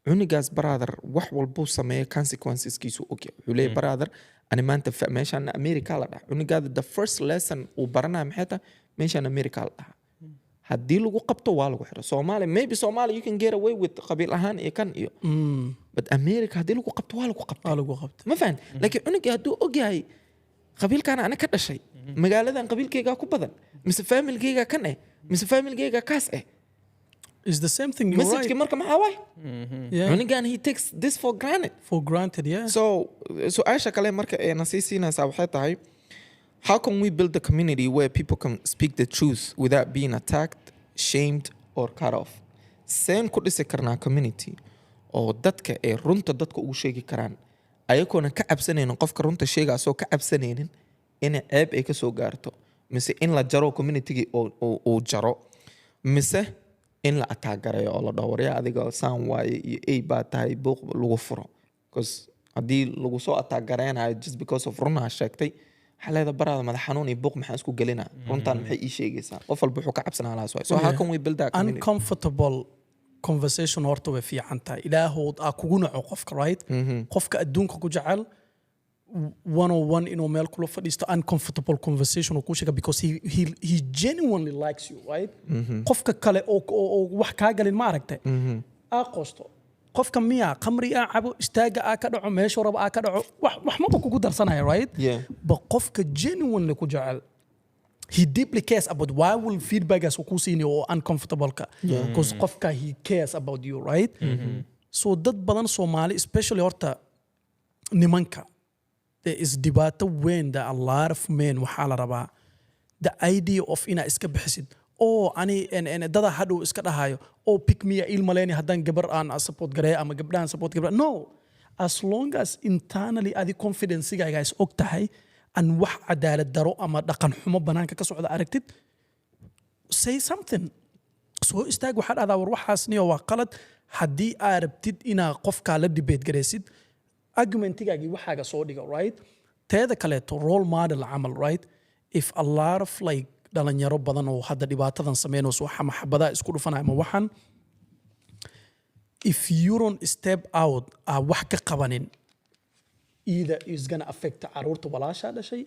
cunigaas, brother, wax walbuu sameeya consequenceskiisu og yahay. Wuxuu leeyahay, brother, ani maanta meeshaan America la dhaha. Cunigaada the first lesson uu baranaya maxay tahay? Meeshaan America la dhaha, haddii lagu qabto waa lagu xiro. Soomalia, maybe Somalia you can get away with qabiil ahaan iyo kan iyo, but America haddii lagu qabto waa lagu qabtay.
Waa lagu qabtay.
Ma fahan? Laakiin cunugii hadduu og yahay qabiilkaan ana ka dhashay, magaaladan qabiilkaygaa ku badan, mise familkaygaa kan eh, mise familkaygaa kaas eh.
Is the same thing, you're
messageki
right.
Marka maxaa waay? Cunugan he takes this for granted.
For granted, yeah.
So su-aasha kale marka ee na sii siinaysaa waxay tahay, how can we build a community where people can speak the truth without being attacked, shamed or cut off? Seen ku dhisi karnaa community oo dadka ay runta dadka ugu sheegi karaan ayagoona ka cabsanaynin, qofka runta sheega asoo ka cabsanaynin in ceeb ay kasoo gaarto, mise in la jaro communitygii oo uu jaro, mise in la attack gareeyo oo la dhaho waryaa adiga saan waaye iyo ey baa tahay, buuq lagu furo? Because haddii lagu soo attack gareynayo just because of runaa sheegtay, waxaa leedahay baraada madax xanuun iyo buuq maxaan isku gelinaa? Runtaan maxay ii sheegaysaa? Qof walba wuxuu ka cabsanaa lahaas waay. So how can we build that community?
Uncomfortable conversation horta way fiican tahay. Ilaahood aa kugu naco qofka, right? Qofka adduunka ku jecel, one on one inuu meel kula fadhiisto, uncomfortable conversation uu kuu sheega because he genuinely likes you, right? Qofka kale oo wax kaa galin, ma aragtay, aa qoosto qofka miya, khamri aa cabo, istaaga aa ka dhaco, meeshuu rabo aa ka dhaco, wax maba kugu darsanaya, right?
Yeah.
But qofka genuinely ku jecel, he deeply cares about why will feedbackaas uu kuu siinayo oo uncomfortable-ka, because qofka he cares about you, right? So dad badan, Soomaali especially, horta nimanka, there is dhibaato weyn that a lot of men waxaa la rabaa the idea of inaa iska bixisid oo ani dada hadhow iska dhahayo oo pick me il maleyni haddaan gabar aan support gareeyo ama gabdhahan support gabdhaha. No, as long as internally adi confidencegaaga is og tahay an wax cadaalad daro ama dhaqan xumo banaanka ka socda aragtid, say something, soo istaag, waxaa dhahdaa war waxaas niyo waa qalad. Haddii aa rabtid inaa qofkaa la debate garaysid, argumentigaagii waxaaga soo dhigo, right? Teeda kaleeto, role model camal, right? If a lot of like dhalinyaro badan oo hadda dhibaatadan sameynayso ama xabadaha isku dhufanaya ama waxan, if you don't step out, aa wax ka qabanin, either is gonna affect caruurta walaashaa dhashay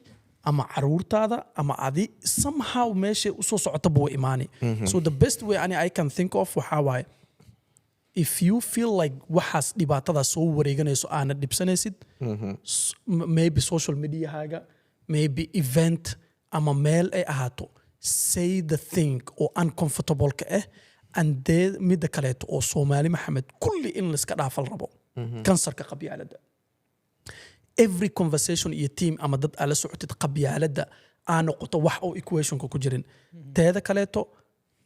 Ama caruurtaada ama adi somehow meeshay usoo socotaba way imaani. So the best way ani I can think of waxaa waaye, if you feel like waxaas dhibaatada soo wareeganayso aana dhibsanaysid, maybe social mediahaaga, maybe event ama meel ay ahaato, say the thing oo uncomfortable ka ah. And dee midda kaleeto oo Soomaali Maxamed kulli in laiska dhaafal rabo kansarka qabyaaladda. Every conversation iyo team ama dad aa la socotid, qabyaaladda aa noqoto wax oo equationka ku jirin. Teeda kaleeto,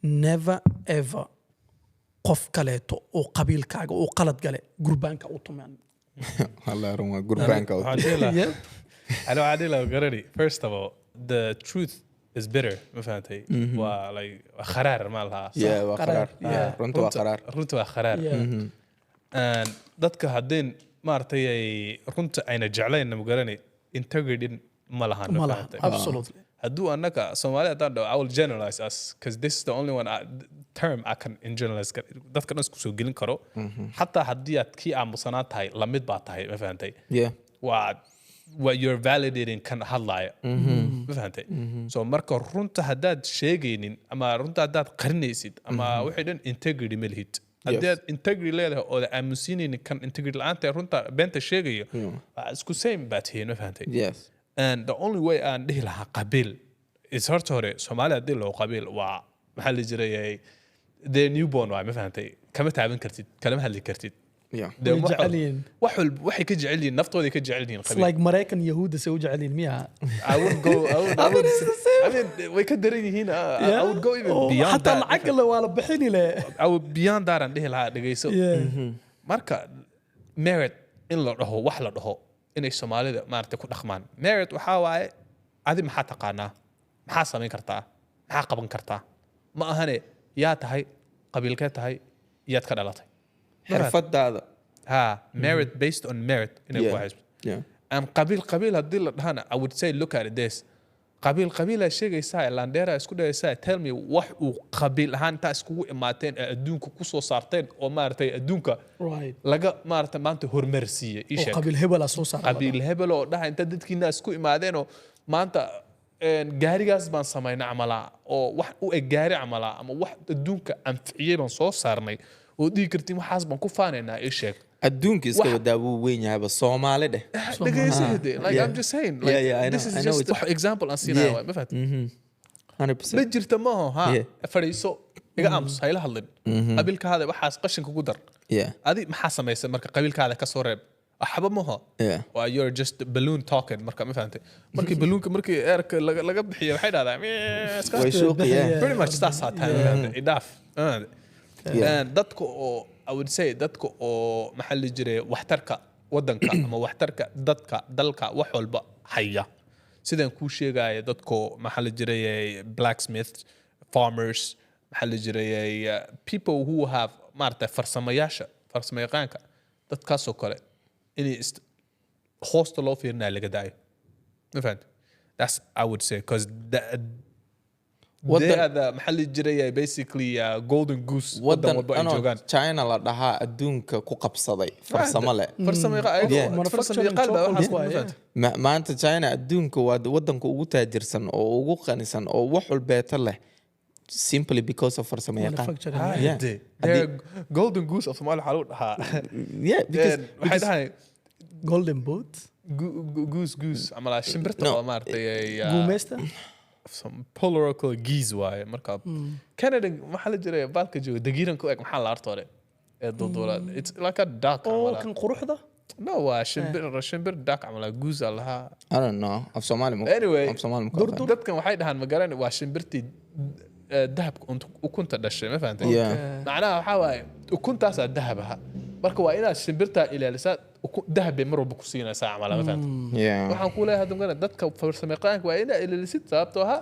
never ever qof kaleeto oo qabiilkaaga oo qalad gale gurbaanka u tumaan.
Wallahi run waa gurbaanka.
Waxaan dhihi lahaa, ani waxaan dhihi lahaa, garani, first of all, the truth is bitter, ma fahantay? Waa like waa kharaar ma lahaa.
Yeah, waa
qaraar,
qaraar.
Yeah.
Runta waa qaraar.
Runta waa kharaar. And dadka haddeen maaragtay ay runta ayna jeclayn, ma garani, integrity ma lahan, ma
ma laha.
fahantay?
Absolutely.
Hadduu annaga Soomaali haddaan dhaho, I will generalize us because this is the only one term I can in generalize, dadka dhan isku soo gelin karo. Xataa haddii aad kii aamusanaa tahay, lamid baa tahay, ma fahantay? Waa you're validating kan hadlaaya, ma fahantay? So marka runta haddaad sheegaynin ama runta haddaad qarinaysid ama wixii dhan, integrity ma lihid. Haddii aad integrity leedahay ooda aamusiinaynin kan integrity la'aanta ee runta beenta sheegayo, waa isku same baa tihiin, ma fahantay?
Yes.
And the only way aan dhihi lahaa qabiil is, horta hore Soomaali haddii loo qabiil waa maxaa la jiray, they're newborn waay, ma fahantay? Kama taaban kartid, kalama hadli kartid. Dee
Way jecel yihiin.
Wax walba waxay ka jecel yihiin, naftooday ka jecel yihiin
It's
qabiil.
like Maraykan Yahuudda say u jecel yihiin miya?
I would go I mean, way ka daran yihiin. I would go even
Oh,
beyond
xataa
that.
Lacag le waa la bixini le.
I would beyond that aan dhihi lahaa, dhegeyso. Marka merit in la dhaho, wax la dhaho inay Soomaalida maaragtay ku dhaqmaan merit, waxaa waaye adi maxaa taqaanaa, maxaa samayn kartaa, maxaa qaban kartaa, ma ahane yaa tahay, qabiilkee tahay, yaad ka dhalatay.
Xirfadaada.
Ha, merit, based on merit inay ku hayso. And qabiil qabiil haddii la dhahana, I would say, look at this, qabiil qabiilaa sheegaysaa, landheera isku dhahaysaa. Tell me wax uu qabiil ahaan intaa iskugu imaateen ee adduunka kusoo saarteen oo maaragtay adduunka laga maaragtay maanta horumarsiiyey, ii
oo
sheeg.
Qabiil hebelaa soo saara.
Qabiil hebel oo dhaha inta dadkiina isku imaadeenoo maanta gaarigaas baan samaynay camalaa oo wax u eg gaari camalaa ama wax adduunka anficiyey baan soo saarnay oo dhihi kartiin waxaas baan ku faanaynaa, ii sheeg.
Adduunka iska wadaa, wuu weyn yahayba, Soomaali dheh.
Dhegeyso hade, like, I'm just saying, like,
Yeah, I
this
know,
is
I know
just wax example aan siinaya waay, ma fahamtay?
100%.
Ma jirta maaho ha. Fadhiiso, iga aamus, hayla hadlin, qabiilkaada waxaas qashinka ku dar. Adi maxaa samaysay marka qabiilkaada ka soo reeb? Waxba maho. Waa you're just balloon talking marka, ma fahantay? Markii balloonka markii airka laga bixiyo waxay dhahdaa "Meh,"
way shuuqi, yeah.
Pretty much saasaa tahay, ma fahantay? Idhaaf. Ma fahantay? And dadka oo I would say dadka oo maxaa la jiray waxtarka wadanka ama waxtarka dadka dalka wax walba haya, sidaan kuu sheegaya, dadko maxaa la jiray blacksmith, farmers, maxaa la jiray people who have maaragtay farsamayaasha, farsamayaqaanka, dadkaasoo kale inay hoosta loo fiirinaya laga daayo, ma fahantay? That's I would say, because they are the maxaa la jiray basically golden goose wadan
wadan
walba ay
anoo
joogaan.
China la dhahaa adduunka ku qabsaday farsamo leh.
Farsamayaqaan baa waxaas, ma
Waaye.
fahantay?
Maanta China adduunka waa wadanka ugu taajirsan oo ugu qanisan oo wax walbeeta leh, simply because of farsamo yaqaan.
Manufacturing.
Yeah.
They're golden goose of Somalia waxaa lagu dhahaa.
Yeah, because
waxay dhahay
Golden boot.
Goose, goose camal shimbirta
No.
oo maaragtay ay,
Guumeysta.
Some polarical geese waaye. Marka Canada maxaa la jiray baalka jooga dagiiran ku eg, maxaa la arta hore ee duuduula, it's like a duck
oo
camal.
Kan quruxda.
No, waa shimbir duck camal, goose aa lahaa.
I don't know, af Soomaali
Anyway,
af Soomaali ma ku aqaan.
Dadkan waxay dhahaan, ma garan, waa shimbirtii dahabka ukunta dhashay, ma fahantay?
Yeah.
Macnaha waxaa waaye ukuntaasaa dahab aha, marka waa inaad shimbirtaa ilaalisaa, dahab bay mar walba ku siinaysaa camal, ma fahantay?
Yeah.
Waxaan ku leeyahay hadda magaran dadka farsamayaqaanka waa inaad ilaalisid, sababtoo ah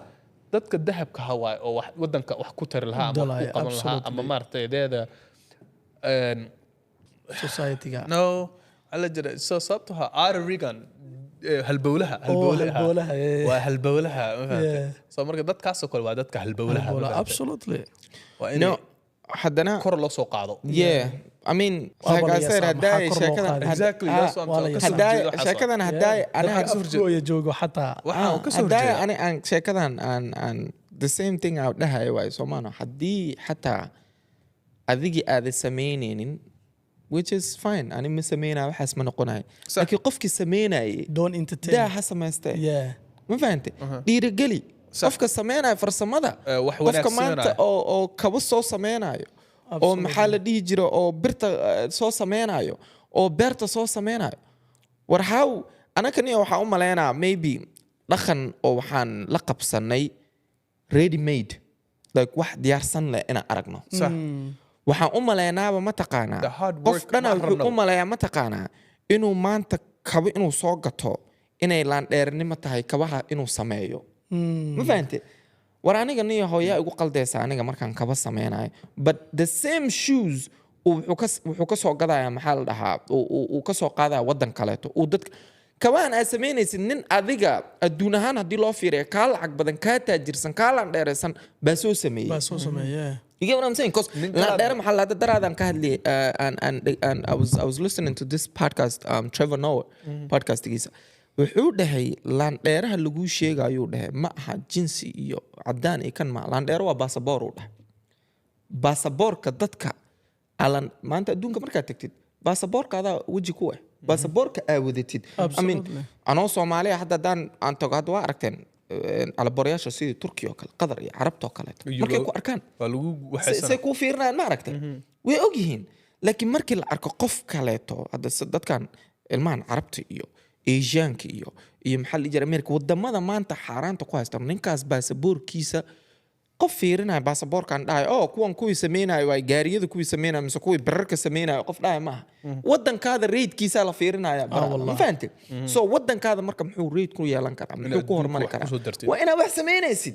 dadka dahabka ha waaye oo wax wadanka wax ku tari lahaa ama wax ku
Dalaya,
qaban lahaa ama
absolutely.
maaragtay deeda
Society-ga.
No, waxaa la jira so sababtoo ah arterygan halbowlaha, halbowlaha.
Halbowlaha, yeah.
Waa halbowlaha, ma fahantay?
Yeah.
So marka dadkaasoo kale waa dadka halbowlaha, ma
Halbowlaha,
fahantay?
Absolutely.
Waa in
No, haddana
kor loo soo qaado.
Yeah. I mean, like I said, haddaay sheekadan
Exactly, that's what I'm talking.
Haddaay sheekadan, haddaay
aniga Afgooya joogo xataa.
Waxaan ka soo
haddaay
horjeedaa.
Ani aan sheekadan aan the same thing aan dhahay waayo Soomaano, haddii xataa adigii aada samaynaynin, which is fine, ani ma sameynaya, waxaas ma noqonayo, laakiin qofkii sameynayay
Don't entertain.
Daa ha samaystee. Ma fahante? Dhiirigeli qofka sameynaya farsamada,
wax
qofka
wanaag
maanta
sameynaya.
oo kabo soo sameynayo, oo maxaa la dhihi jira, oo birta soo sameynayo, oo beerta soo sameynayo. War how anakani waxaan u malaynaa maybe dhaqan oo waxaan la qabsanay ready made, like wax diyaarsan leh inaan aragno. Waxaan u malaynaaba, ma taqaanaa,
The hard
qof
work
dhana
ma
wuxuu
rabnaba.
u maleeyaa, ma taqaanaa, inuu maanta kabo inuu soo gato inay laandheernimo tahay, kabaha inuu sameeyo. Ma fahante? War aniga niyo hooyaa igu qaldaysa aniga markaan kaba sameynayo, but the same shoes uu wuxuu ka soo gadaya, maxaa la dhahaa, uu ka soo qaadaya waddan kaleeto, uu dadka kabahan aad samaynaysid, nin adiga adduun ahaan haddii loo fiiriyo kaa lacag badan, kaa taajirsan, kaa laandheeraysan baa soo sameeyey.
Baa soo sameeye.
You get what I'm saying? Because
Nin kalaad-
laandheere maxaa la daraadaan ka hadlay, and I was listening to this podcast, Trevor Noah podcastgiisa. Wuxuu dhahay laandheeraha laguu sheegayuu dhahay ma aha jinsi iyo cadaan iyo kan ma laandheero, waa baasaboor, uu dhahay. Baasaboorka dadka alan maanta adduunka markaad tagtid, baasaboorka adaa weji ku ah, baasaboorka aa wadatid. I mean, anoo Soomaaliya hadda haddaan aan tago, hadda waa aragteen calabooryaasha sidii Turkiya oo kale, Qatar iyo Carabta oo kaleeto, markay ku arkaan
waa lagu
say
waxaysanaa.
Kuu fiirinayaan, ma aragtay? Way og yihiin. Laakiin markii la arko qof kaleeto, hadda dadkan ilmahan Carabta iyo Asiaanka iyo maxaa la dhihi jiray, America, wadamada maanta xaaraanta ku haysta, ninkaas baasaboorkiisa qof fiirinaya, baasaboorkan dhahay, oh, kuwan kuwii sameynayo waay gaariyada, kuwii sameynayo mise kuwii bararka sameynayo, qof dhahay maaha. Wadankaada ratekiisaa la fiirinaya,
Wallahi.
ma fahantay? So wadankaada marka muxuu rate ku yeelan karaa? Muxuu ku
adduunka
horumari
wax
karaa?
kusoo dartid.
Waa inaad wax sameynaysid.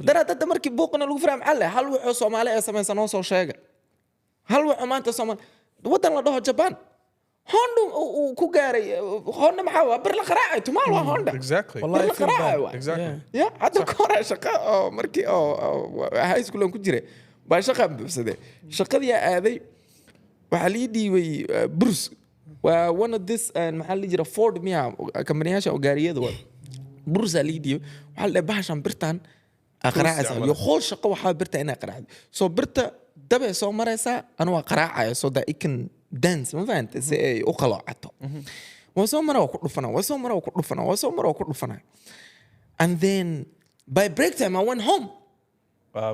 Daraad hadda markii buuqna lagu firaa, maxaa leh, hal wuxuu Soomaali ee samaysan noo soo sheega, hal wuxuu maanta Soomaali waddan la dhaho Japan Honda uu ku gaaray. Honda maxaa waa? Bir la qaraacay, tumaal waa Honda.
Wallahi,
bir la
feel bad.
qaraacay waa. Ya hadda ka hore shaqa oo markii oo high school aan ku jiray baa shaqaan buuxsaday, shaqadii aa aaday, waxaa lii dhiibay burs, waa one of this, maxaa la dhihi jira, Ford miya, kambaniyaasha oo gaariyada waa, bursaa lii dhiibay. Waxaa la dhahay bahashan birtan aa qaraacaysa
camal.
Iyo hool shaqo waxaa birta inaa qaraacdo, so birta dabay soo maraysaa, anu waa qaraacaya so that it can dance, ma fahante, si ay u qaloocato. Waa soo mara, waa ku dhufana, waa soo mara, waa ku dhufana, waa soo mara, waa ku dhufana, and then by break time I went home.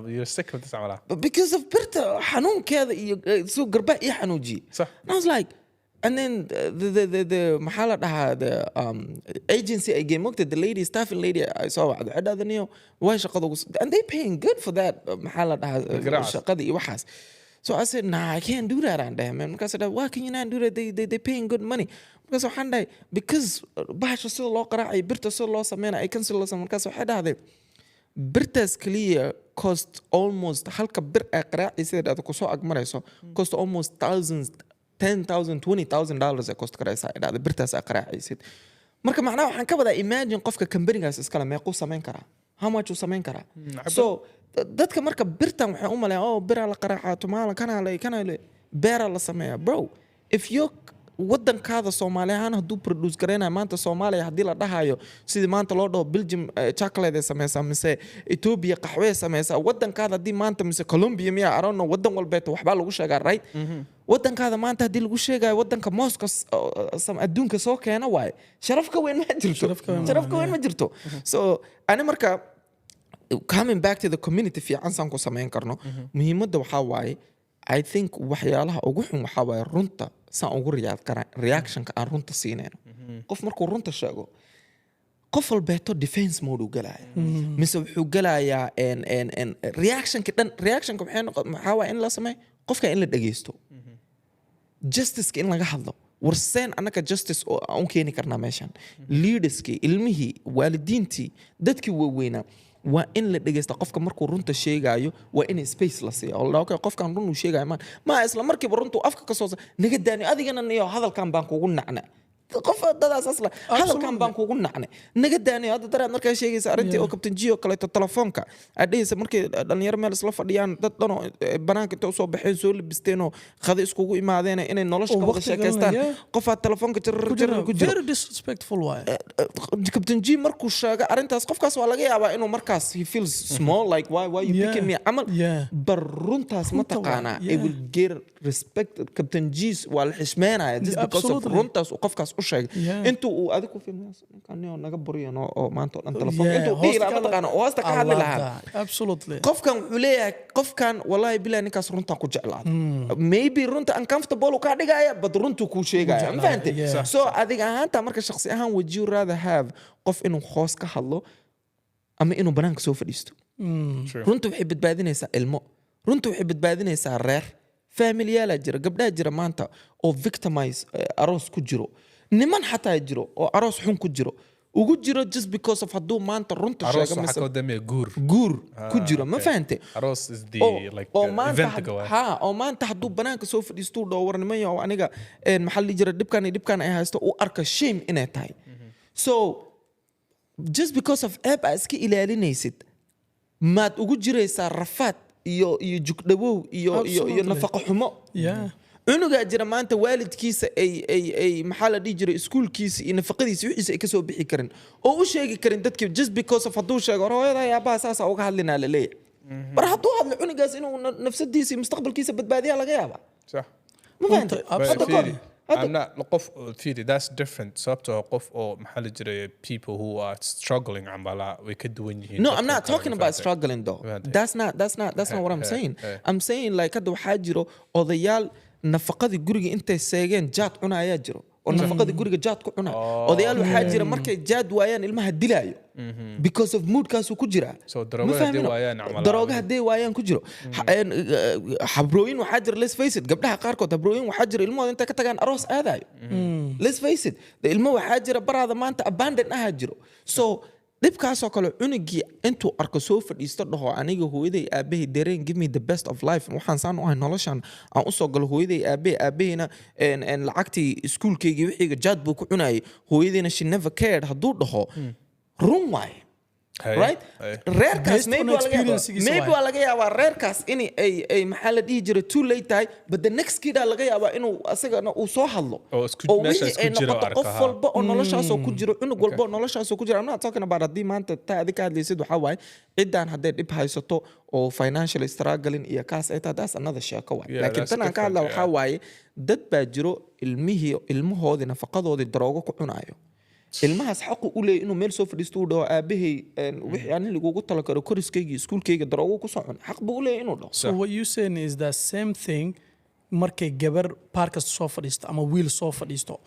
You're sick of this camal.
But because of birta xanuunkeeda iyo soo garbaha ii xanuujiyey. And I was like, and then the maxaa la dhahaa, the agency ay gave mogta, the lady, staffing lady ay soo wacday, waxay dhahday, "Niyo, way shaqada ugu and they paying good for that, maxaa la dhahaa,
Garaacaas.
Shaqada iyo waxaas." So I said, "Nah, I can't do that," aan dhahay, man. Markaas I dhahay, "Why can you not do that? They paying good money." Markaas waxaan dhahay, because bahasha sida loo qaraacayo, birta sida loo sameynayo, ay kan sida loo sameeyo. Markaas waxay dhahday birtaas kaliya cost almost, halka bir ay qaraacaysa dhahdo kusoo agmarayso, cost almost thousands, $10,000, $20,000 ay cost karaysaa, ay dhahday, birtaas ay qaraacaysid. Marka macnaha waxaan ka wadaa, imagine qofka kambanigaas iskale meequu samayn karaa, how much uu samayn karaa? So dadka marka birtan waxay u maleeyaan, oh, biraa la qaraacaa, tumaala kanaa le, kanaa le, beeraa la sameeyaa. Bro, if you wadankaada Soomaali ahaan hadduu produce garaynayo maanta, Soomaaliya haddii la dhahayo, sidii maanta loo dhaho Belgium chocolate ay sameysaa, mise Ethiopia qaxwe ay sameysaa, wadankaada haddii maanta, mise Colombia miya, I don't know, wadan walbeeto waxbaa lagu sheegaa, right? Wadankaada maanta haddii lagu sheegayo wadanka mooska adduunka soo keena waaye, sharaf ka weyn ma jirto.
Sharaf ka weyn ma
Sharaf ka weyn ma jirto. So ani marka, coming back to the community fiican saan ku samayn karno, muhiimadda waxaa waaye, I think waxyaalaha ugu xun waxaa waaye runta saan ugu react kara, reactionka aan runta siinayno. Qof markuu runta sheego, qof walbeeto defense mode uu galaya, mise wuxuu galayaa en reactionka dhan. Reactionka waxay noqon, maxaa waaye in la sameeyo, qofka in la dhegeysto, justiceka in laga hadlo. Warseen annaka justice oo aan u keeni karnaa meeshan, leaderskii, ilmihii, waalidiintii, dadkii waaweynaa, waa in la dhegeysta. Qofka markuu runta sheegaayo waa in space la siiya oo la dhaho, "Okay, qofkan run uu sheegayo." Maan ma isla markiiba runtuu afka ka soo naga daani, adigana niyo hadalkan baan kugu nacna. Qof dadaas asla hadalkan baan kugu nacnay, naga daanayo. Hadda daraad markaa sheegaysa arrintii oo Captain G oo kaleeto, telefoonka aad dhehaysa, markay dhalinyaro meel isla fadhiyaan, dad dhan oo banaanka inta usoo baxeen, soo labisteen oo qado iskugu imaadeen inay nolosha
Oo
ka wada
waqti
sheekaystaan,
galinaya.
Qofaad telefoonka jarar jarar ku jiro.
Very disrespectful waaye.
Captain G markuu sheego arrintaas, qofkaas waa laga yaabaa inuu markaas he feels small, like why you picking me camal. Bar runtaas ma
Runta waa,
taqaanaa, it will get respect. Captain G waa la xishmeenaya just because of runtaas uu qofkaas u sheegay. Intuu uu adigu ku filmayo, ninkan nin oo naga buriyan oo maanta oo dhan telefoonka intuu dhihi lahaa, mataqaana, oo hoosta ka
I
hadli
love
lahaa.
that. Absolutely.
Qofkan wuxuu leeyahay, qofkan wallahi bilahi ninkaas runtaan ku jeclaaday. Maybe runta uncomfortable uu kaa dhigaya, but runtuu kuu sheegaya, ma fahantay?
Yeah.
So adiga ahaanta marka, shakhsi ahaan, would you rather have qof inuu hoos ka hadlo ama inuu banaanka soo fadhiisto?
True.
Runta waxay badbaadinaysaa ilmo, runta waxay badbaadinaysaa reer, familiyaalaa jira, gabdhaha jira maanta oo victimize, aroos ku jiro, niman xataa jiro oo aroos xun ku jiro, ugu jiro just because of hadduu maanta runta
Aroos
sheego
waxaa
mise
ka dambeeya guur.
Guur ku jiro, ma fahante?
Aroos is the like
oo
the
maanta
event waay.
Ha, oo maanta hadduu banaanka soo fadhiistuu dhaho, "War niman yow, aniga maxaa la dhihi jira, dhibkan iyo dhibkan ay haysto," u arka shame inay tahay. So just because of ceeb aa iska ilaalinaysid, maad ugu jiraysaa rafaad iyo jugdhawow iyo nafaqo xumo. Cunugaa jira maanta waalidkiisa ay maxaa la dhihi jiray, iskuulkiisa iyo nafaqadiisa wixiisa ay kasoo bixi karin oo u sheegi karin dadkii, just because of hadduu sheego, "War hooyada iyo aabbaha saasa uga hadlinaa," la leeyahay. Bar hadduu hadlo cunugaas, inuu nafsadiisa iyo mustaqbalkiisa badbaadiyaa laga yaabaa.
Sax.
Ma fahantay?
Absolutely.
Hadda kahor
Fiiri, I'm not qof, fiiri, that's different, sababtoo ah qof oo maxaa la jiray, people who are struggling camala way ka duwan yihiin
No,
dadka
I'm not
kale,
talking
ma
about
fahantay?
Struggling though.
Fahantay?
That's not what I'm saying. I'm saying like hadda waxaa jiro odayaal nafaqadii guriga intay seegeen jaad cuna ayaa jiro, oo nafaqadii guriga jaad ku cuna. Odayaal waxaa jira markay jaad waayaan ilmaha dilaayo because of moodkaasuu ku jiraa.
So
Ma
daroogo haddii
fahmino?
waayaan camal.
Daroogo hadday waayaan ku jiro. Habrooyin waxaa jira, let's face it, gabdhaha qaarkood habrooyin waxaa jira ilmahooda intay ka tagaan aroos aadayo. Let's face it, de ilmo waxaa jira baraada maanta abandon ahaa jiro. So dhibkaasoo kale cunugii intuu arko, soo fadhiisto, dhaho, "Aniga hooyaday aabahay dareen, give me the best of life. Waxaan saan u ahay, noloshan aan usoo galo hooyaday aabahay, aabahayna lacagtii iskuulkaygii wixiiga jaad buu ku cunayay, hooyadayna she never cared," hadduu dhaho, run waaye. Right, reerkaas
Based on
maybe waa laga yaabaa
experience-giisa
maybe
waaye.
waa laga yaabaa reerkaas in ay maxaa la dhihi jiray, too late tahay, but the next kid aa laga yaabaa inuu asagana uu soo hadlo
Oo
oo
meesha
wixii
isku
ay
jiro
noqoto
arko,
qof
ha.
walba oo noloshaasoo ku jiro, cunug walba oo noloshaasoo ku jiro. I'm not talking about haddii maanta taa adig ka hadlaysid. Waxaa waaye ciddaan hadday dhib haysato oo financial struggling iyo kaas ay tahay, that's another sheeko waay.
Yeah,
Laakiin
that's
tan aan ka hadla
different,
waxaa waaye dad baa jiro ilmihii ilmahoodii nafaqadoodii daroogo ku cunaayo. Ilmahaas xaqu u leeyahy inuu meel soo fadhiisto, uu dhaho, "Aabahay wixii aan ligugu talakaro koriskayga iyo iskuulkayga daroogo ku soo cun." Xaq buu u leeyahy inuu dhaho.
So what you saying is the same thing markay gabar podcast soo fadhiisto ama wiil soo fadhiisto,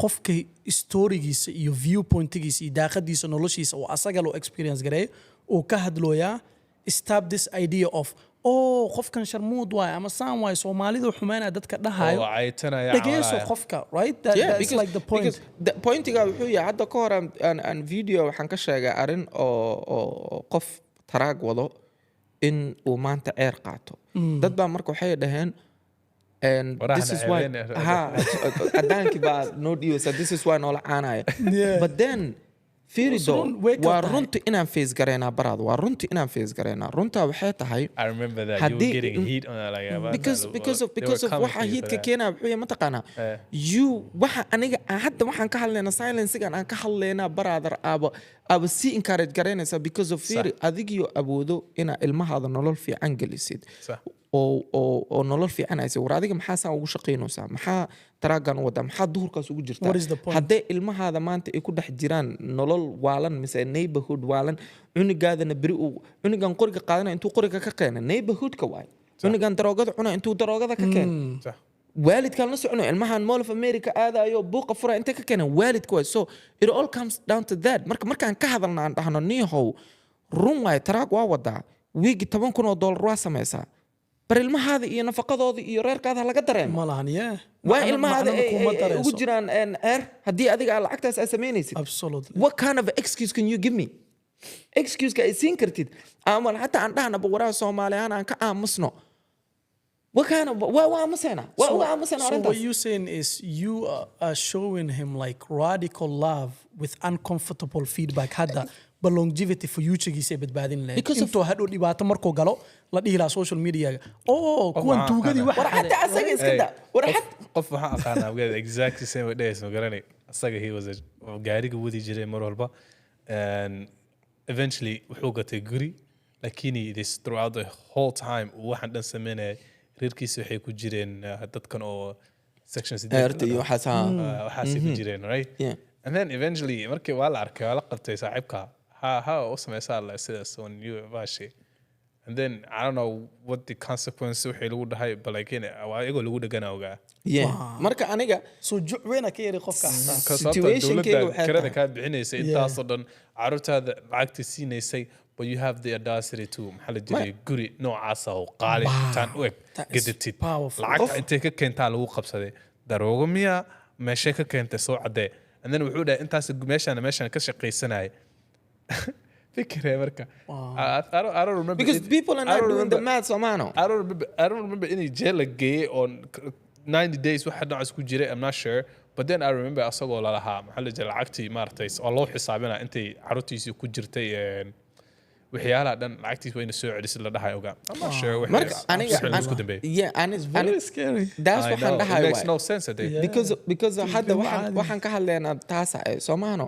qofka storygiisa iyo viewpointigiisa iyo daaqadiisa noloshiisa oo asaga loo experience gareeyo uu ka hadlooyaa. Stop this idea of, "Oh, qofkan sharmuud waay ama saan waay, Soomaalida xumeynaya," dadka dhahayo.
Oo caytanaya
Dhegeyso
camalaya.
qofka, right? That,
Yeah,
that's like the point.
Because the pointiga wuxuu yahay, hadda ka hor aan video waxaan ka sheegay arrin oo qof taraag wado in uu maanta ceer qaato. Dad baa marka waxay dhaheen and
Warahan
this is why
ceebeen.
Ha, cadaankii baa noo dhiibaysa, this is why noola caanaya. But then fiiri
So
do
run way kala
waa
tahay.
Runta inaan face gareynaa baraad, waa runta inaan face gareynaa. Runtaa waxay tahay
I remember that you were getting heat on that, like about that. They
because
were
of
coming
waxa
for you for
heatka
that.
keenaa wuxuu yahay, mataqaanaa, you waxa aniga hadda waxaan ka hadlaynaa, silencegan aan ka hadlaynaa, brother, aaba sii encourage garaynaysaa because of fiiri, adigiyo awoodo inaa ilmahaada nolol fiican gelisid oo nolol fiican haysa. War adiga maxaa saan ugu shaqaynaysaa? Maxaa taraagan u wadaa? Maxaa duhurkaas ugu jirtaa?
What is the point?
Hadday ilmahaada maanta ay ku dhex jiraan nolol waalan mise neighborhood waalan, cunugaadana beri uu cunugan qoriga qaadanaya intuu qoriga ka keena, neighborhoodka waay. Cunugan daroogada cuna intuu daroogada ka keena, waalidkaan la socono. Ilmahan Mall of America aadayo, buuqa fura, intay ka keeneen, waalidka waay. So it all comes down to that. Marka markaan ka hadalna, aan dhahno, "Niihow, run waay, taraag waa wadaa, wiigi $10,000 waa samaysaa, bar ilmahaada iyo nafaqadooda iyo reerkaada ha laga dareemo."
Ma lahan, yeah.
Waa ilmahaada
Macnana kuma
ay ugu
dareyso.
jiraan ceer haddii adiga aad lacagtaas aad samaynaysid. What kind of excuse can you give me? Excuse-ka ay siin kartid ama xataa aan dhahnaba, waraha Soomaali ahaan aan ka aamusno. Wakaana waa aamuseena, waa uga aamuseena
So what
arrintaas.
You saying is you are showing him like radical love with uncomfortable feedback hadda, but longevity futuregiisa ay badbaadin lahayd
Because
intuu hadhow dhibaato markuu galo la dhihi lahaa social mediaga, oh, kuwan
Waxaan
tuugadii
aqaanaa.
waxa
War xataa asaga iska
Hey,
da, war
qof waxaan aqaanaa ogaada exactly same way dhehaysa, ma garanay. Asaga he was a gaariga wadi jiray mar walba and eventually wuxuu gatay guri, laakiin this throughout the whole time uu waxaan dhan sameynayay, reerkiisa waxay ku jireen dadkan oo section 8
Eerta iyo waxaas, ha.
Waxaasay ku jireen, right?
Yeah.
And then eventually markii waa la arkay, waa la qabtay saaxiibka, ha u sameysaa la sidaas on you baashi. And then I don't know what the consequence wixii lagu dhahay, but like waa iyagoo lagu dhegana ogaa.
Yeah, marka aniga
So juc weyna ka yari qofka xataa.
Ka sababta
Situationkayga
dowladda
waxay
kirada
tahay-
kaa bixinaysay intaasoo dhan, caruurtaada lacagta siinaysay, but you have the audacity to, maxaa la jiray, guri noocaasa oo qaali intaan u eg
That is
gadatid.
Powerful.
Lacagta intay ka keentaa lagu qabsaday, daroogo miya, meeshay ka keentay, soo caddee. And then wuxuu dhahay intaas meeshaan ka shaqaysanayay. Fikiree marka I don't remember
Because people are
I
not
don't
doing the
remember.
Math, somaano.
I don't remember inay jail la geeyey on 90 days waxa noocaas ku jiray. I'm not sure, but then I remember asagoo lalahaa, maxaa la jiray, lacagtii maaragtay oo loo xisaabinaa intay caruurtiisii ku jirtay waxyaalaha dhan, lacagtiis wayna soo celisay la dhahay ogaa. I'm not sure wixii
Marka aniga
wixii laisku dambeeyey.
Yeah, ani
Very scary.
That's
I
waxaan
know, it
dhahay
makes
waay.
No sense ade.
Because hadda
Ilmo
waxaan
caadi.
Waxaan ka hadlaynaa taasa ee soomaano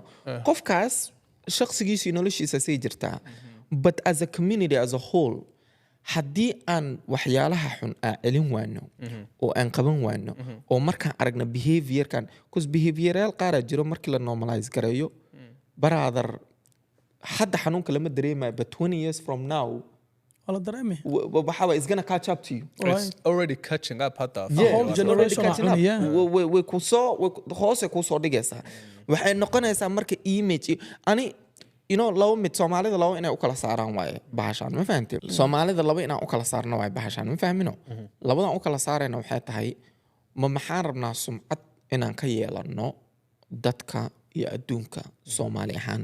qofkaas shaqsigiisa iyo noloshiisa say jirtaa, but as a community as a whole, haddii aan waxyaalaha xun aan celin waano oo aan qaban waano oo markaan aragna behaviorkan, cause behavioryaal qaaraa jiro markii la normalize gareeyo, brother, hadda xanuunka lama dareemayo, but 20 years from now
Waa la dareemay.
Waxaa waay, it's gonna catch up to you.
It's already catching up hadda.
Yeah,
whole
it's already
generation
catching up.
are cunaya.
Way kusoo hoose kusoo dhigaysaa, waxay noqonaysaa marka image ani laba mid Soomaalida laba inay u kala saaraan waaye bahashaan, ma fahante? Soomaalida laba inaan u kala saarno waaye bahashaan, ma fahmino? Labadan u kala saarayna waxay tahay, ma maxaan rabnaa sumcad inaan ka yeelano dadka iyo adduunka Soomaali ahaan,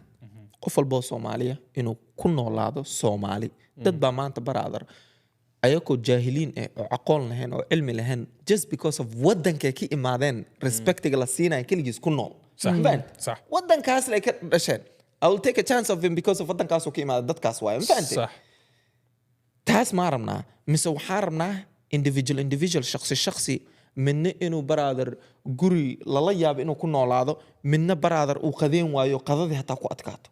qof walboo Soomaaliya inuu ku noolaado Soomaali. Dad baa maanta, brother, ayagoo jaahiliin eh oo aqoon lahayn oo cilmi lahayn, just because of wadankay ka imaadeen, respectiga la siinaya keligiis ku nool. Ma fahant?
Sax.
Wadankaas lay ka dhasheen, I will take a chance of him because of wadankaasuu ka imaada, dadkaas waaye, ma fahantay?
Sax.
Taas maa rabnaa mise waxaan rabnaa individual individual, shakhsi shakhsi, midna inuu, brother, guri lala yaabo inuu ku noolaado, midna, brother, uu qadeen waayo, qadadii hataa ku adkaato,